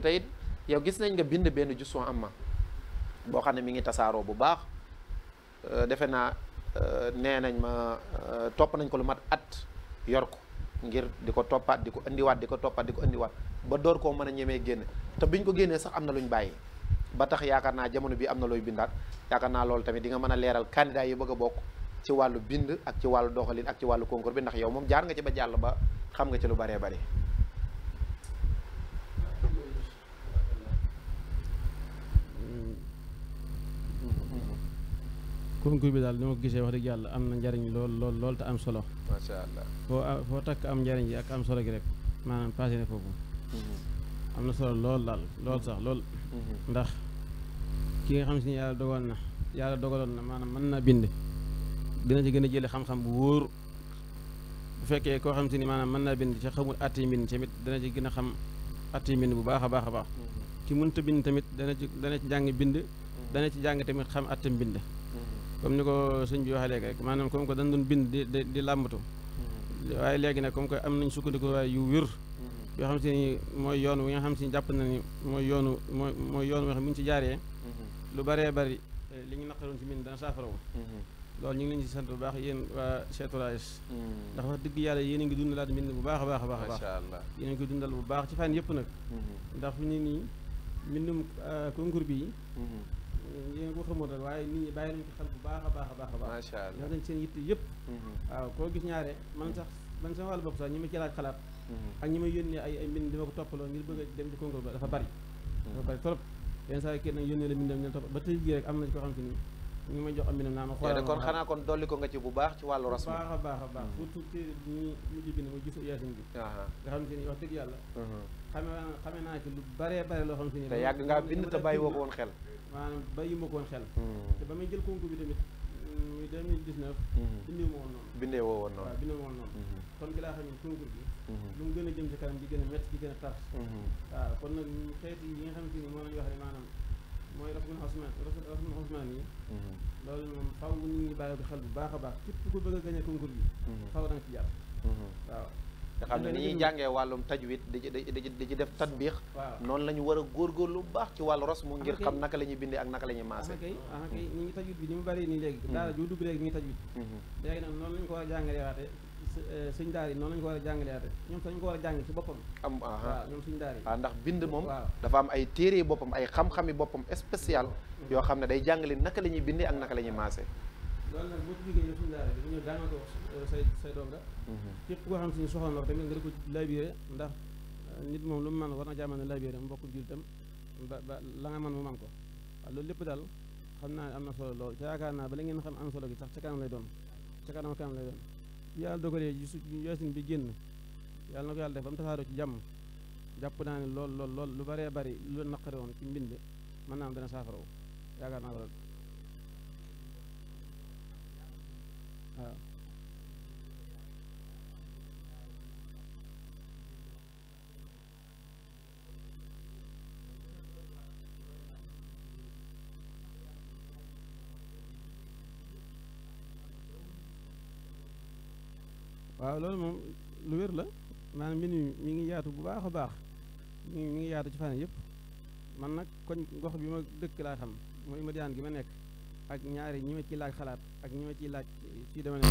tayit yow gis nañ nga bind benn jusson amma boo xam ne mi ngi tasaaroo bu baax defe naa nee nañ ma topp nañ ko lu mat at yor ko ngir di ko toppaat di ko indiwaat di ko toppaat di ko indiwaat ba door koo mën a ñemee génn te biñ ko génnee sax am na luñ bàyyi ba tax yaakaar naa jamono bi am na looy bindaat yaakaar naa loolu tamit di nga mën a leeral candidat yi bëgg a bokk ci wàllu bind ak ci wàllu doxalin ak ci wàllu concours bi ndax yow moom jaar nga ci ba jàll ba xam nga ci lu baree bari. concours bi daal ni ma ko gisee wax dëgg yàlla am na njariñ lool te am solo. macha allah foo takk am njariñ ji ak am solo gi rek maanaam passé na foofu. am na solo lool daal lool. ndax ki nga xam si ni yàlla dogaloon na maanaam mën naa bind. dina ci gën a jële xam-xam bu wóor bu fekkee koo xam si ni maanaam mën naa bind ci xamul atti mbind tamit dana ci gën a xam atti mbind bu baax a baax ki mënta bind tamit dana ci jàng bind dana ci jàng tamit xam atti mbind comme ni ko sëñ bi waxee léegi rek maanaam comme que dañ doon bind di làmbatu waaye léegi nag comme que am nañ sukkandiku waaye yu wér yoo xam si ni mooy yoon wi nga xam si ni jàpp na ni mooy yoonu mooy yoon wi nga xam bu ñu ci jaaree lu bëree bëri li ñu naqaroon ci mbind dana saafarawu loolu ñu ngi leen ci sant bu baax yéen waa Cheikh ndax wax dëgg yàlla yéen a ngi dundalaat mbind bu baax a baax a baax macha allah yéen a ngi koy dundal bu baax ci fànn yëpp nag ndax fi ni nii mbindum concours bi yéen a ko xamul rek waaye nit ñi bàyyi nañ ko xel bu baax a baax a baax macha allah ndax dañ seen yitte yëpp waaw koo gis ñaare man sama wàllu bopp sax ñi ma ci laaj xalaat ak ñi may yónnee ay mbind di ma ko toppaloo ngir bëgg a dem ci concours ba dafa bari trop yenn saa yi kenn nag yónnee la mbindam ñu topp ba tey jii rek am na ci koo xam si ni ñu may jox am mbindam naa ma xoolal kon xanaa kon dolli ko nga ci bu baax ci wàllu rasmu baax a baax surtout téere bi ñu mujj bind muy gisu yaasin bi nga xam si ni wax dëgg yàlla xame naa ci lu bare loo xam si ni te yàgg ngaa bind te bàyyi woo ko woon xel maanaam bàyyi ma ko woon xel te ba may jël concours bi tamit muy 2019 bindee ma woon noonu waaw bindee ma woon noonu kon gi laa xam ne concours bi lu mu gën a jëm ci kanam di gën a métti di gën a tar waaw kon nag xeeti yi nga xam si ni moo lañu wax ne maanaam mooy rasmul Usmaan yi loolu moom faw nit ñi bàyyi ko xel bu baax a baax képp ku bëgg a gañe concours bi faw da nga ci jàpp waaw nga xam ne ni ñuy jàngee wàllum tajwid di ci def tatbiix noonu la ñu war a góorgóorlu lu baax ci wàllu rasmu ngir xam naka la ñuy bindee ak naka la ñuy maase kay ñi ngi tajwid bi ni mu bari nii léegi daara ju dugg léegi mi ngi tajwid léegi nag noonu lañu ko war a jàngalewaate sëñ daara yi noonu lañu ko war a jàngalewaate ñoom sax ñu ko war a jàng ci boppam waaw ñoom sëñ daara yi waaw ndax bind moom dafa am ay téere boppam ay xam-xami boppam spécial yoo xam ne day jàngale naka la ñuy bindee ak naka la ñuy maase loolu nag boo ci jógee yow suñu daara bi dafa ñëw jàngal ko say doom la képp koo xam suñu soxla na ko tamit nga di ko labiré ndax nit moom lu mu mën war na jàmmal ne labiré mbokk jul tam ba la nga mën mu man ko waaw loolu lépp daal xam naa ne am na solo lool te yaakaar naa ba la ngeen xam am solo gi sax ca kanam lay doon ca kanam lay doon yàlla dogalee ji su yoosin bi génn yàlla na ko yàlla def ba mu tasaaroo ci jàmm jàpp naa ne lool lu bëree bëri lu naqare woon ci mbind mën naa am dana saafara wu yaakaar naa loolu waaw waaw loolu moom lu wér la maanaam mbind mi ngi yaatu bu baax a baax mi ngi yaatu ci fànn yëpp man nag koñ gox bi ma dëkk laa xam mooy Madiyana gi ma nekk ak ñaari ñi ma ciy laaj xalaat ak ñi ma ciy laaj ci dama ne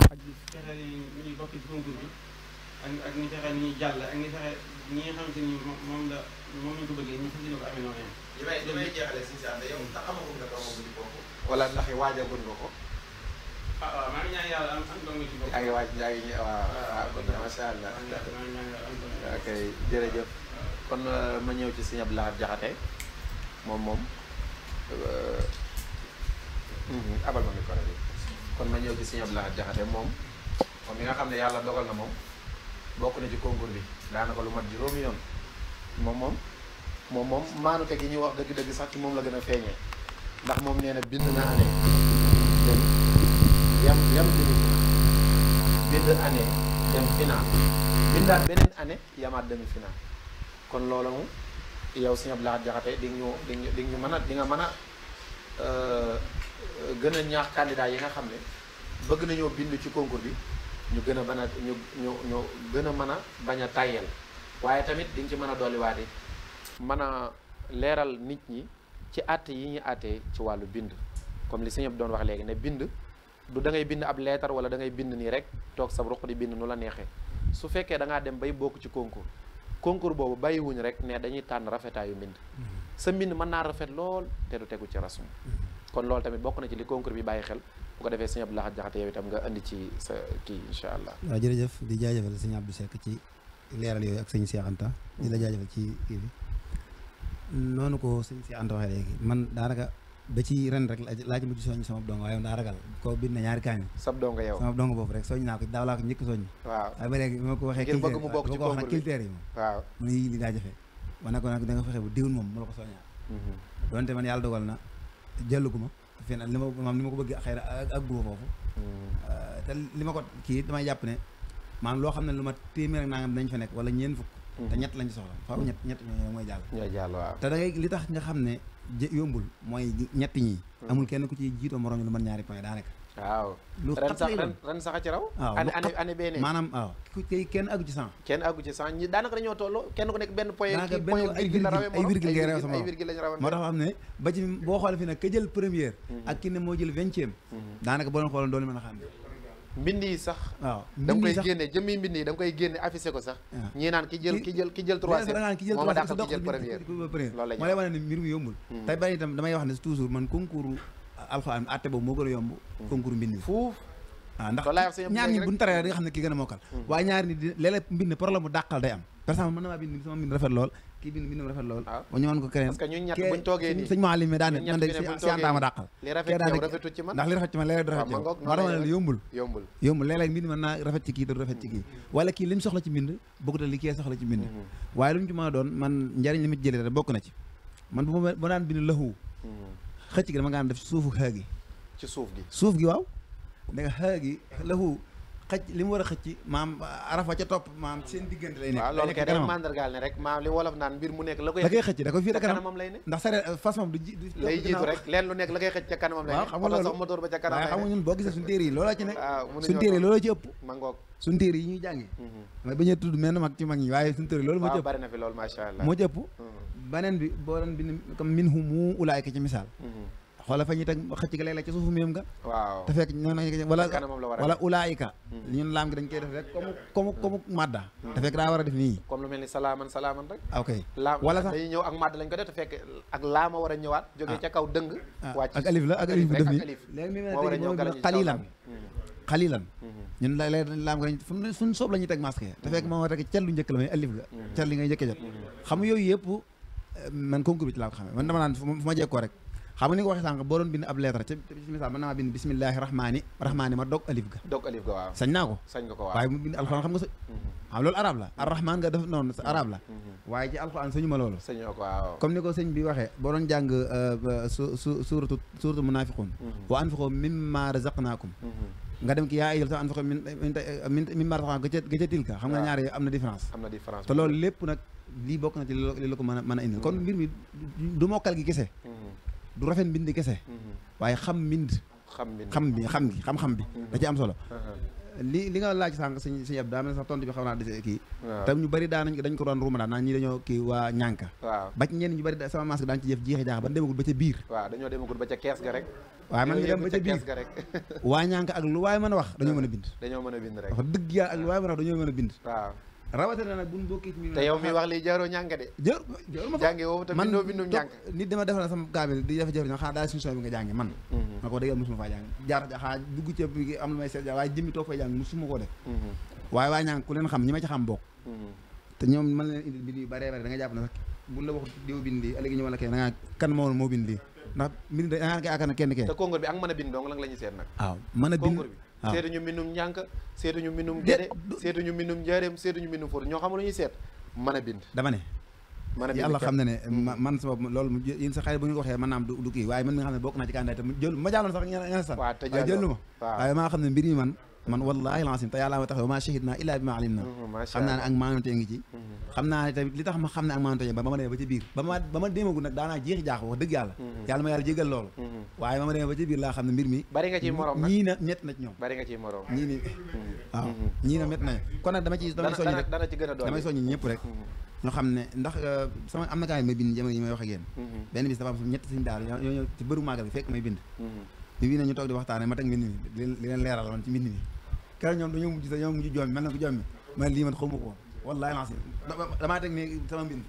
ak di fexe ñuy bokk ci concours bi ak ñi fexe ni ñuy jàll ak ñi fexe ñi nga xamante ni moom lañ ko bëggee ñi fas yéene ko amee noonu li may jeexale si si ànd yow ndax amagum nga doomu di bokk wala ndax waajagul nga ko waaw maa ngi ñaan yàlla am doom ci bopp yaa ngi waaj yaa ngi waaw kon macha allah ok jërëjëf kon ma ñëw ci Sëñ Abdou Lahad Jaxate moom abal ma micro bi kon ma ñëw ci Sëñ Abdou Lahad Jaxate moom mi nga xam ne yàlla dogal na moom bokk na ci concours bi daanaka lu mat juróomi yoon moom maanute gi ñuy wax dëgg-dëgg sax ci moom la gën a feeñee ndax moom nee na bind na année dem yam demi-finale bind année dem final bindaat beneen année yamaat demi-finale kon loolu moom yow Sëñ Abdou Lahad Jaxate di nga mën a gën a ñaax candidat yi nga xam ne bëgg nañoo bind ci concours bi ñu gën a mën a ñu gën a mën a bañ a tàyyel waaye tamit di nga ci mën a dolliwaate mën a leeral nit ñi ci àtte yi ñuy àttee ci wàllu bind comme li Sëñ Abdou doon wax léegi ne bind du da ngay bind ab leetar wala da ngay bind nii rek toog sa ruq di bind nu la neexee su fekkee da ngaa dem bay bokk ci concours boobu bàyyiwuñ rek ne dañuy tànn rafetaayu mbind sa mbind mën naa rafet lool te du tegu ci rasmu kon loolu tamit bokk na ci li concours bi bàyyi xel bu ko defee Sëñ Abdou Lahad Jaxate yow itam nga indi ci sa kii incha allah. waaw jërëjëf di jaajëfal Sëñ Abdou Seck ci leeral yooyu ak Sëñ Cheikh Anta di la jaajëfal ci kii bi noonu ko Sëñ Cheikh Anta waxee léegi man daanaka ba ci ren rek laaj mujj soññ sama dongo waaye daa ragal ko bind na ñaari kaamil sab dongo yow sama dongo boobu rek soññ naa ko daaw laa ko njëkk soññ waaw waaye ba léegi moo ko waxee ngir bëgg mu bokk ci concours bi critères yi moom waaw mu ne li daa jafe ma ne ko nag da nga fexe bu diwul moom mu la ko soññaa donte man yàlla dogal na jëllugu ma fii nag li ma ko bëgg xëy na ak guma foofu te li ma ko kii damay jàpp ne maanaam loo xam ne lu ma téeméer ak nangam dinañ fa nekk wala ñeen fukk te ñett lañ ci soxla faaw ñett ñooy mooy jàll ñooy jàll waaw te da ngay li tax nga xam ne yombul mooy ñetti ñi amul kenn ku ci jiitoo morom lu mën ñaari point daanaka waaw lu ren sax a ci raw waaw année bee maanaam waaw tey kenn àggu ci 100 kenn àggu ci 100 ñi daanaka dañoo tolloo kenn ku nekk benn point daanaka point ay virgule ngay rew sama ay virgule lañ rawee moo tax xam ne ba ci boo xoolee fi nag ka jël première ak ki ne moo jël 20e daanaka boo leen xooloon doolu mën a xam mbind yi sax waaw da nga koy génne jëmmi mbind yi da nga koy génne affiché ko sax ñii naan ki jël troisième moom a dàqal ki jël première loolu la moo lay wane ne mbir mi yombul tey bari itam damay wax ne toujours man concours alxuraan atte boobu moo gën a yomb concours mbind bi fuuf waaw ndax ñaar ñi buñu taree da nga xam ne kii gën a mokkal waaye ñaar ni léeg-léeg mbind problème bu dàqal day am par exemple mën na maa bind sama mbind rafet lool kii bind rafet lool ba ñu mën ko keneen parce que ñun ñett buñ toogee nii sëñ Maalim mi daane man de si antaama dàqal li rafet yow rafetul ci man ndax li rafet ci man léeg-léeg du rafet ci yow moo tax ma ne yombul léeg-léeg mbind mën naa rafet ci kii te du rafet ci kii wala kii li mu soxla ci mbind bokkut ak li kii soxla ci mbind waaye lu mu ci mën a doon man njariñ li ma jëlee te bokk na ci man bu ma daan bind lahu xëcc gi dama nga def suufu xaa gi ci suuf gi waaw da nga xaa gi lahu xëcc li mu war a xëcc maam arafa ca topp maam seen diggante lay nekk. waaw loolu kay dafa mandargaal ne rek maam li wolof naan mbir mu nekk la koy xëcc da koy fii da kanamam lay ne ndax sare fas moom du lay jiitu rek leen lu nekk la koy xëcc ca kanamam lay ne xam nga loolu sax moteur ba ca kanam waaye xam nga ñun boo gisee suñu téere yi looloo ci nekk waaw suñu téere yi looloo ci ëpp ma ngoog suñu téere yi ñuy jàngi may bañ a tudd menn mag ci mag ñi waaye suñu téere loolu moo ci ëpp bari na fi loolu macha allah moo ci ëpp beneen bi boo doon bind comme min humu ulaayka ci misaal xoola fa ñuy teg xëcc ga léeg-léeg ci suufu méem nga waaw te fekk wala ulaayika ñun laam gi dañ koy def rek comme madda te fekk daa war a def nii comme lu mel ni salaaman rek ok laam wala sax dañuy ñëw ak madda lañ ko def te fekk ak laama war a ñëwaat jógee ca kaw dëng wàcc ak alif la ak alif bu def nii léegi mi mën a xalilan ñun laam ga suñ soob la ñuy teg masque te fekk moom war rek cellu njëkk la may alif ga cell li ngay njëkk jot xam yooyu yëpp man concours bi ci laa ko xamee man dama naan fu ma jekkoo rek xam nga ni nga waxee sànq boo doon bind ab lettre ci misaal mën naa bind bismillahi rahmaani ma dog alif ga waaw sañ naa ko sañ nga ko waaw waaye mu bind alxuraan xam nga xam loolu arab la ar rahman nga def noonu sa arab la waaye ci alxuraan sañu ma loolu sañoo ko waaw comme ni ko sëñ bi waxee boo doon jàng suuratu munaafiquun wa anfiqu mimma razaqnaakum nga dem ki yaa ayyuhal sax anfiqu mimma razaqnaakum ga ca tilka xam nga ñaar am na différence te loolu lépp nag lii bokk na ci li la ko mën a indil kon mbir mi du mokkal gi kese du rafet mbind kese waaye xam xam-xam bi da ci am solo li nga laaj sànq suñu ab daa mel sax tontu bi xaw naa dese kii tam ñu bëri dañ ko doon ruuma daan naan ñi dañoo kii waa ñànka ba ci ñenn ñu bëri sama masque daan ci jëf jeexi jaax ba demagul ba ca biir waaw dañoo demagul ba ca kees ga rek waaye man ñu dem ba ca biir waa ñànka ak lu waaye mën a wax dañoo mën a bind rek wax dëgg yàlla ak lu waaye mën a wax dañoo mën a bind waaw rawatina nag buñ bokkee ci te yow mi wax lii jaaroo ñànk de jaaru ma jànge woowu te bindoo bindum ñànk nit dama defal sama kaamil di jafe-jafe ñoo xanaa daal suñu bi nga jànge man ma ko dëggal mosuma faa jàng jaar xaa dugg ci am lu may seet waaye jëmmi toog fay jàng mosuma koo def waaye waa ñànk ku leen xam ñi ma ci xam bokk te ñoom mën leen indil bind yu bare bare da nga jàpp ne sax buñ la wax diw bind lii léegi ñu wala kenn da nga kan moo bind lii ndax bind da nga yaakaar ne kenn te concours bi ak mën a bind dong la ñuy seet nag waaw mën a bind seetuñu mbindum ñànk seetuñu mbindum gede seetuñu mbindum njaareem seetuñu mbindum fóot ñoo xam lu ñuy seet mën a bind dama ne yàlla xam na ne man sa bopp loolu yéen sa xarit bu ñu ko waxee man naam du kii waaye man mi nga xam ne bokk naa ci candidat te jël ma jàlloon sax ñeneen sax waaye jëllu ma waaye maa xam ne mbir mi man wallahi lancim te yàlla ma tax ma shahid naa illaa bi ma alim na xam naa ne ak maanante ngi ci xam naa ne tamit li tax ma xam ne ak maanante ba ma demee ba ci biir ba ma déemagul nag daanaa jeexi jaax wax dëgg yàlla ma yàlla jégal loolu waaye ba ma demee ba ci biir laa xam ne mbir mi bari nga ci morom nag ñii na métt na ci ñoom bari nga ci morom ñii ni waaw ñii na métt nañu kon nag damay soññ rek dana ci gën a doon damay soññ ñëpp rek ñoo xam ne ndax sama am na kaa yi may bind jamono yi may wax ak yéen benn bis dafa am ñett suñu daal ñoo ñëw ci bëru màggal bi fekk may bind bi nañu toog di waxtaane ma teg mbind mi li leen leeral man ci mbind mi keroog ñoom dañoo mujj sax ñoo mujj joomi mel na ko joomi man lii man xaw ma ko woon wallaahi lancé damaa teg ne sama mbind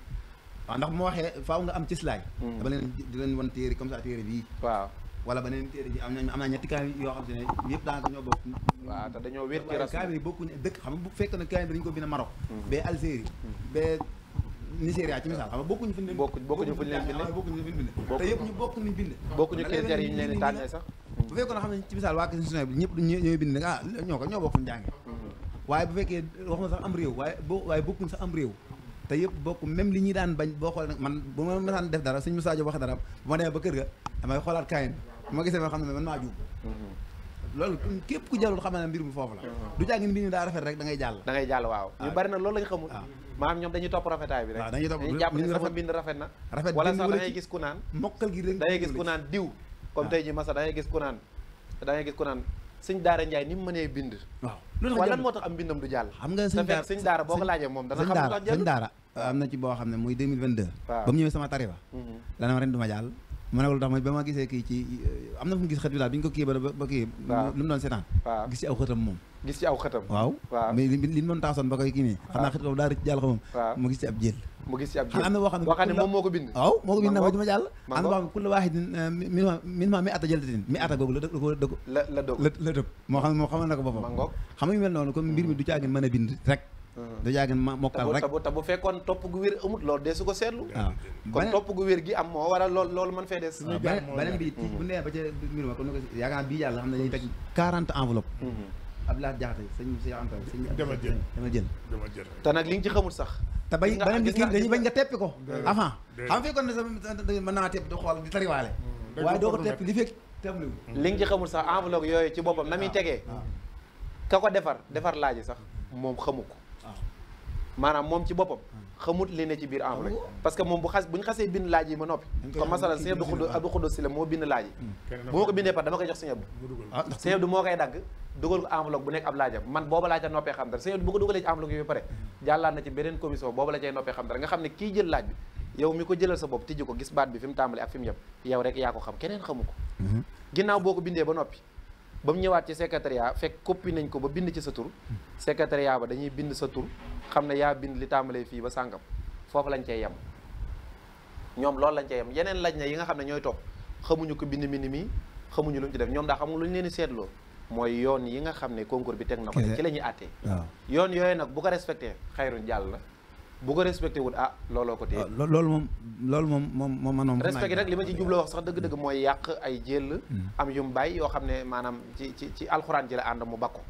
waaw ndax bu ma waxee faaw nga am cislaay dama leen di leen wan téere comme ça téere bii waaw wala beneen téere ji am naa ñetti kaay yoo xam te ne yëpp daanaka ñoo bokk waaw te dañoo wéet ci rasul kaay bi bokkuñu dëkk xam nga bu fekk na kaay bi dañu ko bind Maroc ba Algérie ba Nigéria ci misaal xam nga bokkuñu fi ñu bokkuñu fu ñu leen bindee bokkuñu fi ñu bindee te yëpp ñu bokk ni bind bokkuñu critères yi ñu leen di tànnee sax bu fekkoon na xam ne ci misaal waa constitution bi ñëpp ñooy bind nag ñoo bokk fu ñu jàngee waaye bu fekkee wax ma sax am réew waaye bokkuñ sax am réew te yëpp bokk même li ñuy daan bañ boo xoolee nag man bu ma mësaan def dara suñu Moussa Diop wax dara bu ma demee ba kër ga damay xoolaat kayin bu ma gisee ma xam ne man maa juum loolu képp ku jàllul xam ne mbir mi foofu la du jàngi mbir mi daa rafet rek da ngay jàll waaw ñu bari nag loolu lañu xamul maanaam ñoom dañuy topp rafetaay bi rek waaw dañuy jàpp ne sama mbind rafet na wala sax da ngay gis ku naan mokkal gi rek da ngay gis ku naan diw comme tey ji masa da ngay gis ku naan sëñ Daara Ndiaye ni mu mënee bind waaw wala lan moo tax am mbindam du jàll xam nga sëñ Daara boo ko laajee moom dana xam tax sëñ Daara am na ci boo xam ne muy 2022 ba mu ñëwee sama tariba dana ma ren duma jàll ma ne ko lu tax ba ma gisee kii ci am na fu mu gis xët bi daal bi ñu ko kii ba kii lu mu doon seetaan gis ci aw xëtam moom waaw mais li mu doon taasoon ba koy kii nii xam naa xët ko daa rëcc jàll ko moom mu gis ci ab jël am na boo xam ne moom moo ko bind waaw moo ko bind na ma duma jàll am na boo xam ne kulla waahidin min ma mi ata jëldatin mi ata boobu la dëgg moo xam ne moo xamal na ko boppam xam nga yu mel noonu comme mbir mi du caagin mën a bind rek du jaagin mokkal rek te bu fekkoon topp gu wér amut loolu dee su ko seetlu waaw kon topp gu wér gi am moo waral loolu mën fee des beneen bi bu nee ba ca mbir ma kon ni ko yaakaar bii yàlla xam ne dañuy teg 40 enveloppe Abdoulaye Diakhaté sëñ Anta sëñ dama jël te nag li nga ci xamul sax te beneen bi kii dañuy bañ nga teppi ko avant xam fekkoon ne sa mën naa tepp di xool di tariwaale waaye doo ko teppi li fekk li nga ci xamul sax enveloppe yooyu ci boppam na muy tegee ka ko defar laaji sax moom xamu ko maanaam moom ci boppam xamut li ne ci biir enveloppe parce que moom bu ñu xasee bind laaj yi ma noppi comme masala sëñ Abdou Khoudous si la moo bind laaj yi bu ma ko bindee par dama koy jox sëñ Abdou moo koy dagg dugal ko enveloppe bu nekk ab laajam man booba laa ca noppee xam dara sëñ Abdou bu ko dugalee ci enveloppe yi ba pare jàllaat na ci beneen commission booba la cay noppee xam dara nga xam ne kii jël laaj bi yow mi ko jëlal sa bopp tijji ko gis baat bi fi mu tàmbali ak fi mu yem yow rek yaa ko xam keneen xamu ko ginnaaw boo ko bindee ba noppi ba mu ñëwaat ci secrétariat fekk copie nañ ko ba bind ci sa tur secrétariat ba dañuy bind sa tur xam ne yaa bind li tàmbalee fii ba sàngam foofu lañ cay yem ñoom loolu lañ cay yem yeneen laaj na yi nga xam ne ñooy topp xamuñu ko bind mi xamuñu lu mu ci def ñoom daa xamul lu ñu leen di seetloo mooy yoon yi nga xam ne concours bi teg na ko ci la ñuy àttee yoon yooyu nag bu ko respecté xayrun jàll la bu ko respecté wul looloo ko téye loolu moom man respecté rek li ma ci jubloo wax sax dëgg-dëgg mooy yàq ay jël am yum bàyyi yoo xam ne maanaam ci alxuraan ji la ànd mu bakko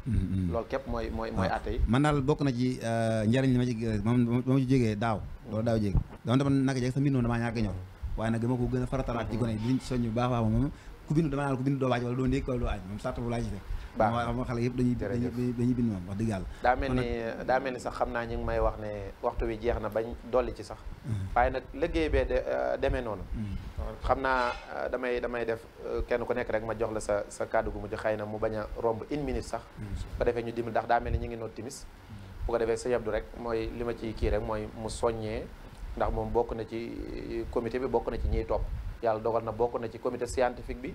loolu képp mooy àtte yi man daal bokk na ci njariñ li ma ci moom ba ma ci jógee daaw loolu daaw jéeg dama naka jeeg sa mbir moom damaa ñàkk ñor waaye nag dama ko gën a faratalaat ci gone yi diñ ci soññ bu baax baax moom ku bindu dama naan ko bindu doo waaj wala doo ndékki wala doo aaj moom sarta bu laa ci teg xam xale yëpp dañuy bind moom wax dëgg yàlla daa mel ni sax xam naa ñu ngi may wax ne waxtu wi jeex na bañ dolli ci sax waaye nag liggéey bee demee noonu xam naa damay def kenn ku nekk rek ma jox la sa kàddu gu mujj xëy na mu bañ a romb 1 minute sax bu ko defee ñu dimbali ndax daa mel ni ñu ngi noot timis bu ko defee sëñ Abdou rek mooy li ma ci kii rek mooy mu soññee ndax moom bokk na ci comité bi bokk na ci ñiy topp yàlla dogal na bokk na ci comité scientifique bi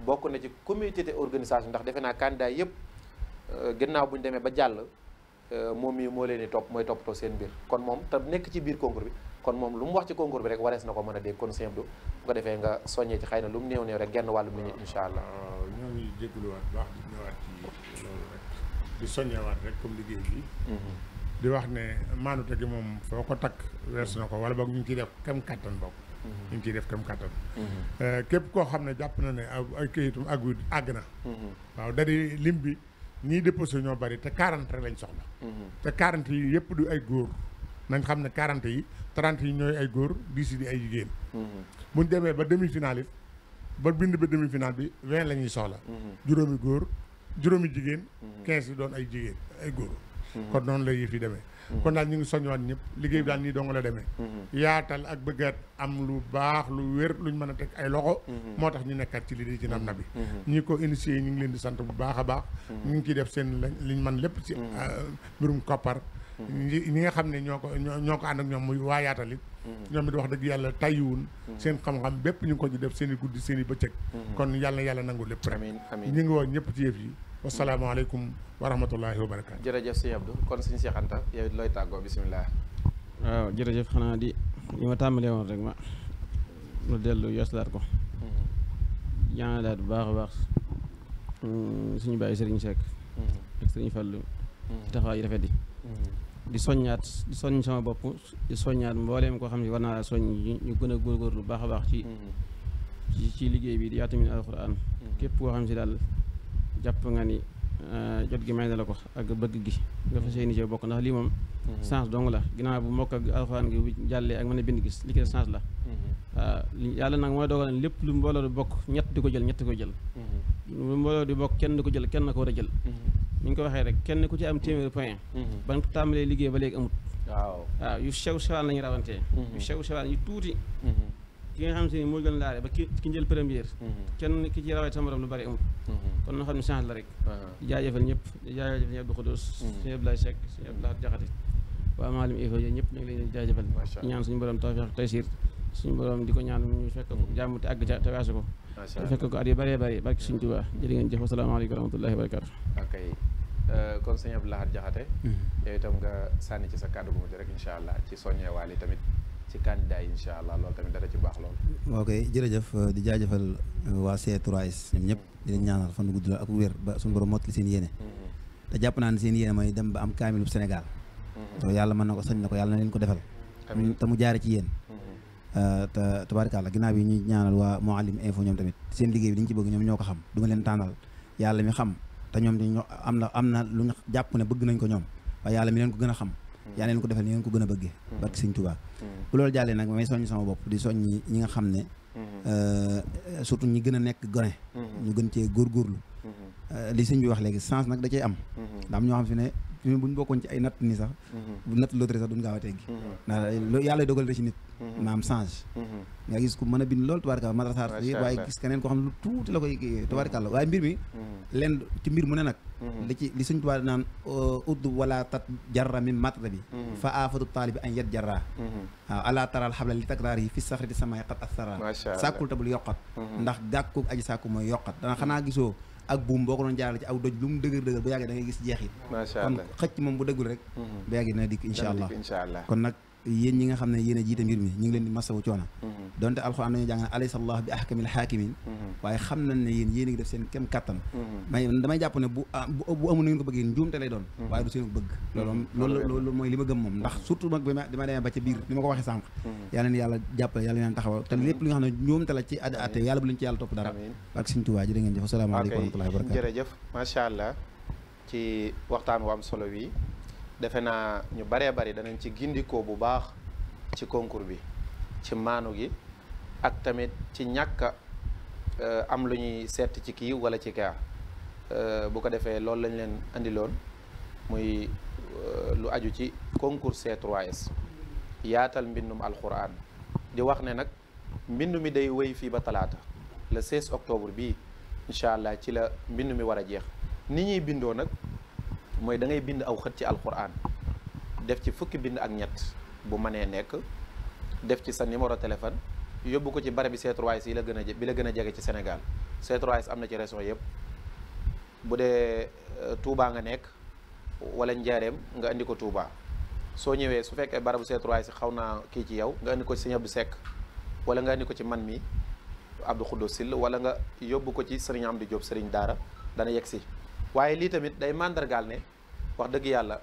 bokk na ci comité de organisation ndax defe naa candidat yëpp gannaaw bu ñu demee ba jàll moom mii moo leen di topp mooy toppatoo seen mbir kon moom te nekk ci biir concours bi kon moom lu mu wax ci concours bi rek warees na ko mën a dégg kon sëñ Abdou bu ko defee nga soññee ci xëy na lu mu néew rek genn wàllu minute incha allah. waaw ñoo ngi jégaluwaat baax di ñëwaat ci loolu rek di soññewaat rek comme liggéey bi. di wax ne maanute gi moom foo ko takk weesu na ko wala boog ñu ngi ciy def kem kattan bokk. ñu ngi ciy def kem kattan. képp koo xam ne jàpp na ne ay këyitum àgg na. waaw da di lim bi ñiy déposé ñoo bari te 40 rek lañ soxla. te 40 yi yëpp du ay góor nañ xam ne 40 yi 30 yi ñooy ay góor 10 yi di ay jigéen. buñ demee ba demi-finale it ba bind ba demi-finale bi 20 la ñuy soxla. juróomi góor juróomi jigéen. 15 yi doon ay jigéen ay góor. kon noonu la yëf yi demee. kon daal ñu ngi soññoon ñëpp liggéey bi daal nii dong la demee. yaatal ak bëggaat am lu baax lu wér luñ mën a teg ay loxo. moo tax ñu nekkaat ci liggéey ci nam na bi. ñi ko initié ñu ngi leen di sant bu baax a baax. ñu ngi ciy def seen liñ mën lépp ci mbirum koppar. ñi nga xam ne ñoo ko ànd ak ñoom muy waa yaatal it. ñoom it wax dëgg yàlla tàyyiwun seen xam-xam bépp ñu ngi ko ci def seen i guddi seen i bëccëg. kon yàlla nangu lépp rek. ñu ngi woo ñëpp ci yëf yi. wasalaamaaleykum wa rahmatullahi wa barakaatu. jërëjëf sëñ Abdou kon suñu Cheikh Anta yow it looy tàggoo bisimilah. waaw jërëjëf xanaa di li ma tàmbalee woon rek ma dellu yoslaat ko. ñaanalaat bu baax a baax suñu bàyyi Serigne Seck. ak Serigne Fallou. ci taxawaay yi rafet yi. di soññ sama bopp di soññaat mbooleem koo xam ne war naa la soññ ñu gën a góorgóorlu bu baax a baax ci liggéey bi di yaatamil alxuraan képp koo xam si daal jàpp nga ni jot gi may na la ko ak bëgg gi nga fas yéene ci bokk ndax lii moom chance dong la ginnaaw bu mokk ak alxuraan gi jàllee ak mën a bind gis li ki chance la waaw yàlla nag mooy dogal lépp lu mbooloo di bokk ñett di ko jël lu mbooloo di bokk kenn di ko jël kenn ko war a jël ni ñu ko waxee rek kenn ku ci am téeméeri point ban tàmbalee liggéey ba léegi amut waaw yu sew sewaan la ñu rawantee yu sew sewaan yu tuuti ki nga xam si ni moo gën laare ba ki njël première kenn ki ci rawee sa morom lu bari amut kon na xam ne chance la rek di jaajëfal ñëpp di jaajëfal ñëpp Abdou Khoudous suñu Abdoulaye Seck suñu Abdoulaye Jaxate waa Maalim Ifo yooyu ñëpp ñu ngi leen di jaajëfal ñaan suñu borom tawfiq ak taysiir suñu borom di ko ñaan ñu fekk ko jàmm te àgg ca te weesu ko te fekk ko at yu bëree bëri barki suñu Tuubaa jërë ngeen jëf asalaamaaleykum wa rahmatullahi wa barakaatu kon sëñ Abdoulaye Jaxate yow itam nga sànni ci sa kàddu gu mujj rek incha allah ci soññewaale tamit ci candidat yi incha allah loolu tamit dara ci baax loolu. ok jërëjëf di jaajëfal waa C3S ñoom ñëpp di leen ñaanal fan gudd la ak wér ba suñu borom mottali seen yéene te jàpp naa ne seen yéene mooy dem ba am kaamilu Sénégal te yàlla mën na ko sañ na ko yàlla na leen ko defal te mu jaare ci yéen te tabaarkalla ginnaaw bi ñuy ñaanal waa Mouhalim Info ñoom tamit seen liggéey bi dañu ci bëgg ñoom ñoo ko xam du ma leen tànnal yàlla mi xam te ñoom ñoo am na lu ñu jàpp ne bëgg nañ ko ñoom waaye yàlla mi leen ko gën a xam yàlla leen ko defal ni ngeen ko gën a bëggee barke Sëñ Tuubaa bu loolu jàllee nag may soññ sama bopp di soññ ñi nga xam ne surtout ñi gën a nekk gone ñu gën cee góorgóorlu li sëñ bi wax léegi sens nag da cay am ndax am ñoo xam fi ne bu ñu bokkoon ci ay natt ni sax bu natt loterie sax duñ gaaw a teggi ndax yàlla dogal na ci nit maam change nga gis ku mën a bind loolu tubaarkàlla madrasaar yi waaye gis keneen koo xam ne lu tuuti la koy tubaarkàlla waaye mbir mi leen ci mbir mu ne nag li suñ tubaab naan udd wala tat jarra min matra bi fa aafatu taalibi an yet jarra waaw ala taral xabla li takraar yi fi saxriti samay xat asara sàkkul tabul yokkat ndax gàkku aji sàkku mooy yokkat dana xanaa gisoo ak buum boo ko doon jaarale ci aw doj lu mu dëgër bu yàggee da ngay gis jeexit kon xëcc moom bu dëggul rek bu yàggee dina dikk incha allah kon nag yéen ñi nga xam ne yéen a jiite mbir mi ñu ngi leen di masawu coono donte alxuraan dañoo jàng ne alaysa allah bi ahkamil hakimin waaye xam nañ ne yéen a ngi def seen kem kattan damay jàpp ne bu amul ngeen ko bëggee njuumte lay doon waaye du seen bëgg loolu mooy li ma gëm moom ndax surtout mag bi ma demee ba ca biir ni ma ko waxee sànq yàlla na yàlla jàppale yàlla na taxaw te lépp li nga xam ne njuumte la ci atte yàlla bu leen ci yàlla topp dara ak Sëñ Tuubaa ji da ngeen jëf asalaamaaleykum wa rahmatullahi wa barakatuh jërëjëf macha allah ci waxtaan wu am solo wi defe naa ñu baree bari danañ ci gindikoo bu baax ci concours bi ci maanu gi ak tamit ci ñàkk am lu ñuy seet ci kii wala ci kaa bu ko defee loolu lañ leen andiloon muy lu aju ci concours C3S yaatal mbindum alquran di wax ne nag mbindu mi day wéy fii ba talaata le 16 octobre bii incha allah ci la mbindu mi war a jeex ni ñuy bindoo nag mooy da ngay bind aw xët ci alquran def ci fukki bind ak ñett bu mënee nekk def ci sa numéro téléphone yóbbu ko ci barab bi C3S yi la gën a bi la gën a jege ci Sénégal C3S am na ci région yëpp bu dee Touba nga nekk wala Njaareem nga indi ko Touba soo ñëwee su fekkee barabu C3S yi xaw naa kii ci yow nga indi ko ci Sëñ Abdou Seck wala nga indi ko ci man mi Abdou Khoudous Sill wala nga yóbbu ko ci Sëriñ Amdi Diop Sëriñ Daara dana yegg si waaye lii tamit day màndargaal ne wax dëgg yàlla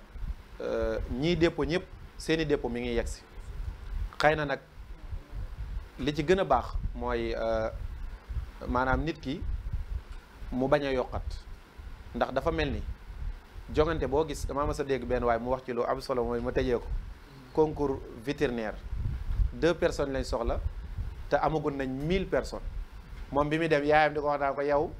ñii dépôt ñëpp seeni dépôt mi ngi yegg si xëy na nag li ci gën a baax mooy maanaam nit ki mu bañ a yokkat ndax dafa mel ni jongante boo gis damaa mas a dégg benn waaye mu wax ci lu am solo mooy ma tëjee ko concours vétérinaire 2 personnes lañ soxla te amagun nañ 1000 personnes moom bi muy dem yaayam di ko wax naa ko yow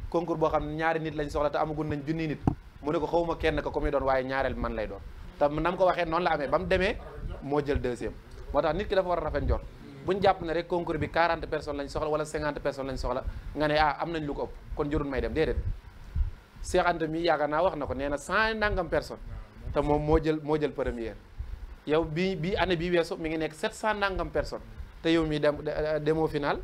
concours boo xam ne ñaari nit lañ soxla te amagun nañ junni nit mu ne ko xawma kenn ko muy doon waaye ñaareel man lay doon te nam ko waxee noonu la amee ba mu demee moo jël 2e moo tax nit ki dafa war a rafet njort bu ñu jàpp ne rek concours bi 40 personnes lañ soxla wala 50 personnes lañ soxla nga ne am nañ lu ko ëpp kon jurul may dem déedéet Cheikh Anta mi yaakaar naa wax na ko nee na 100 nangam personnes te moom moo jël première yow bii année bii weesu mi ngi nekk 700 nangam personnes te yow mi demoo final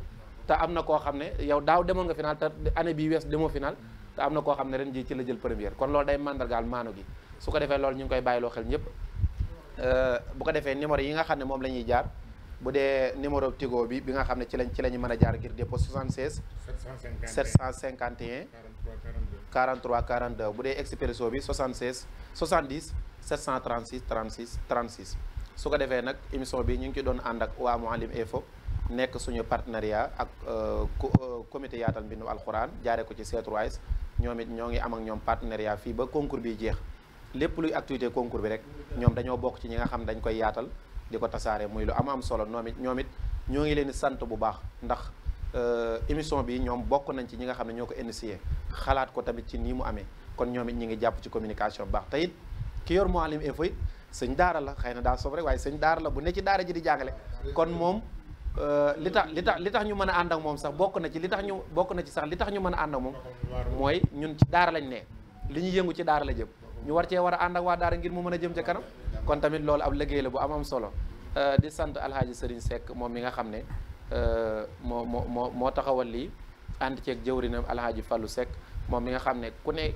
te am na koo xam ne yow daaw demoon nga final te année bii weesu demoo final te am na koo xam ne ren ji ci la jël première kon loolu day mandargaal maanu gi su ko defee loolu ñu ngi koy bàyyiloo xel ñëpp bu ko defee numéro yi nga xam ne moom la ñuy jaar bu dee numéro Tigo bi nga xam ne ci la ñu mën a jaar ngir dépôt 76 751 43 42 bu dee Expresso bi 76 70 736 36 36 su ko defee nag émission bi ñu ngi ci doon ànd ak waa Mouhalim Info nekk suñu partenariat ak comité yaatal mbindum alxuraan jaaree ko ci C3S ñoom it ñoo ngi am ak ñoom partenariat fii ba concours bi jeex lépp luy activité concours bi rek ñoom dañoo bokk ci ñi nga xam dañ koy yaatal di ko tasaare muy lu am solo ñoom it ñoo ngi leen di sant bu baax ndax émission bi ñoom bokk nañ ci ñi nga xam ne ñoo ko initié xalaat ko tamit ci nii mu amee kon ñoom it ñi ngi jàpp ci communication bu baax te it ki yor Mouhalim Info it sëñ daara la xëy na daa sob rek waaye sëñ daara la bu ne ci daara ji di jàngale kon moom li tax ñu mën a ànd ak moom sax bokk na ci li tax ñu mën a ànd ak moom mooy ñun ci daara lañ ne li ñu yëngu ci daara la jëm ñu war cee war a ànd ak waa daara ngir mu mën a jëm ca kanam kon tamit loolu ab liggéey la bu am solo di sant alhaaji Serigne Seck moom mi nga xam ne moo taxawal lii ànd ceeg jëwrinam alhaaji Fallou Seck moom mi nga xam ne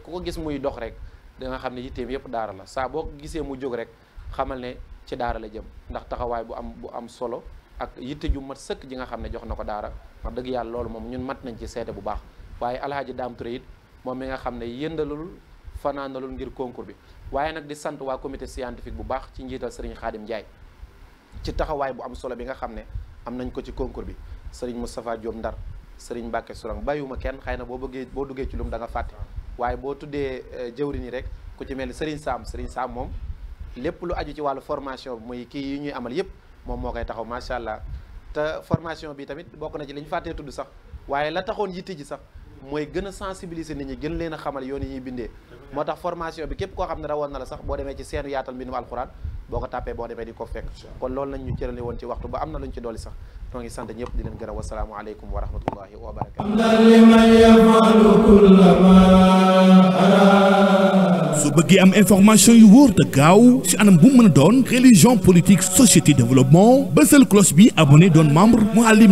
ku ko gis muy dox rek da nga xam ne yitteem yëpp daara la saa boo gisee mu jóg rek xamal ne ci daara la jëm ndax taxawaay bu am solo ak yitte ju mat sëkk ji nga xam ne jox na ko daara wax dëgg yàlla loolu moom ñun mat nañ ci seete bu baax waaye alhaaji Dame Touré it moom mi nga xam ne yëndalul fanaanalul ngir concours bi waaye nag di sant waa comité scientifique bu baax ci njiital Serigne Khadim Ndiaye ci taxawaay bu am solo bi nga xam ne am nañ ko ci concours bi Serigne Moustapha Diop Ndar Serigne Mbacke Sourang bàyyiwuma kenn xëy na boo duggee ci lum da nga fàtte waaye boo tuddee jëwriñ yi rek ku ci mel ni Serigne Sam moom lépp lu aju ci wàllu formation bi muy kii yi ñuy amal yëpp moom moo koy taxaw macha allah te formation bi tamit bokk na ci li ñu fàttee tudd sax waaye la taxoon yitte ji sax mooy gën a sensibiliser nit ñi gën leen a xamal yoon yi ñuy bindee moo tax formation bi képp koo xam ne rawoon na la sax boo demee ci seenu yaatal mbindum alxuraan boo ko tàppee boo demee di ko fekk kon loolu lañ ñu cërale woon ci waxtu ba am na luñ ci dolli sax ñoo ngi sant ñëpp di leen gërëm wasalaamu aleykum wa rahmatullahi wa barakatu. su bëggee am information yu wóor te gaaw ci anam bu mën a doon religion politique société développement bësal cloche bi abonné doon membre Mouhalim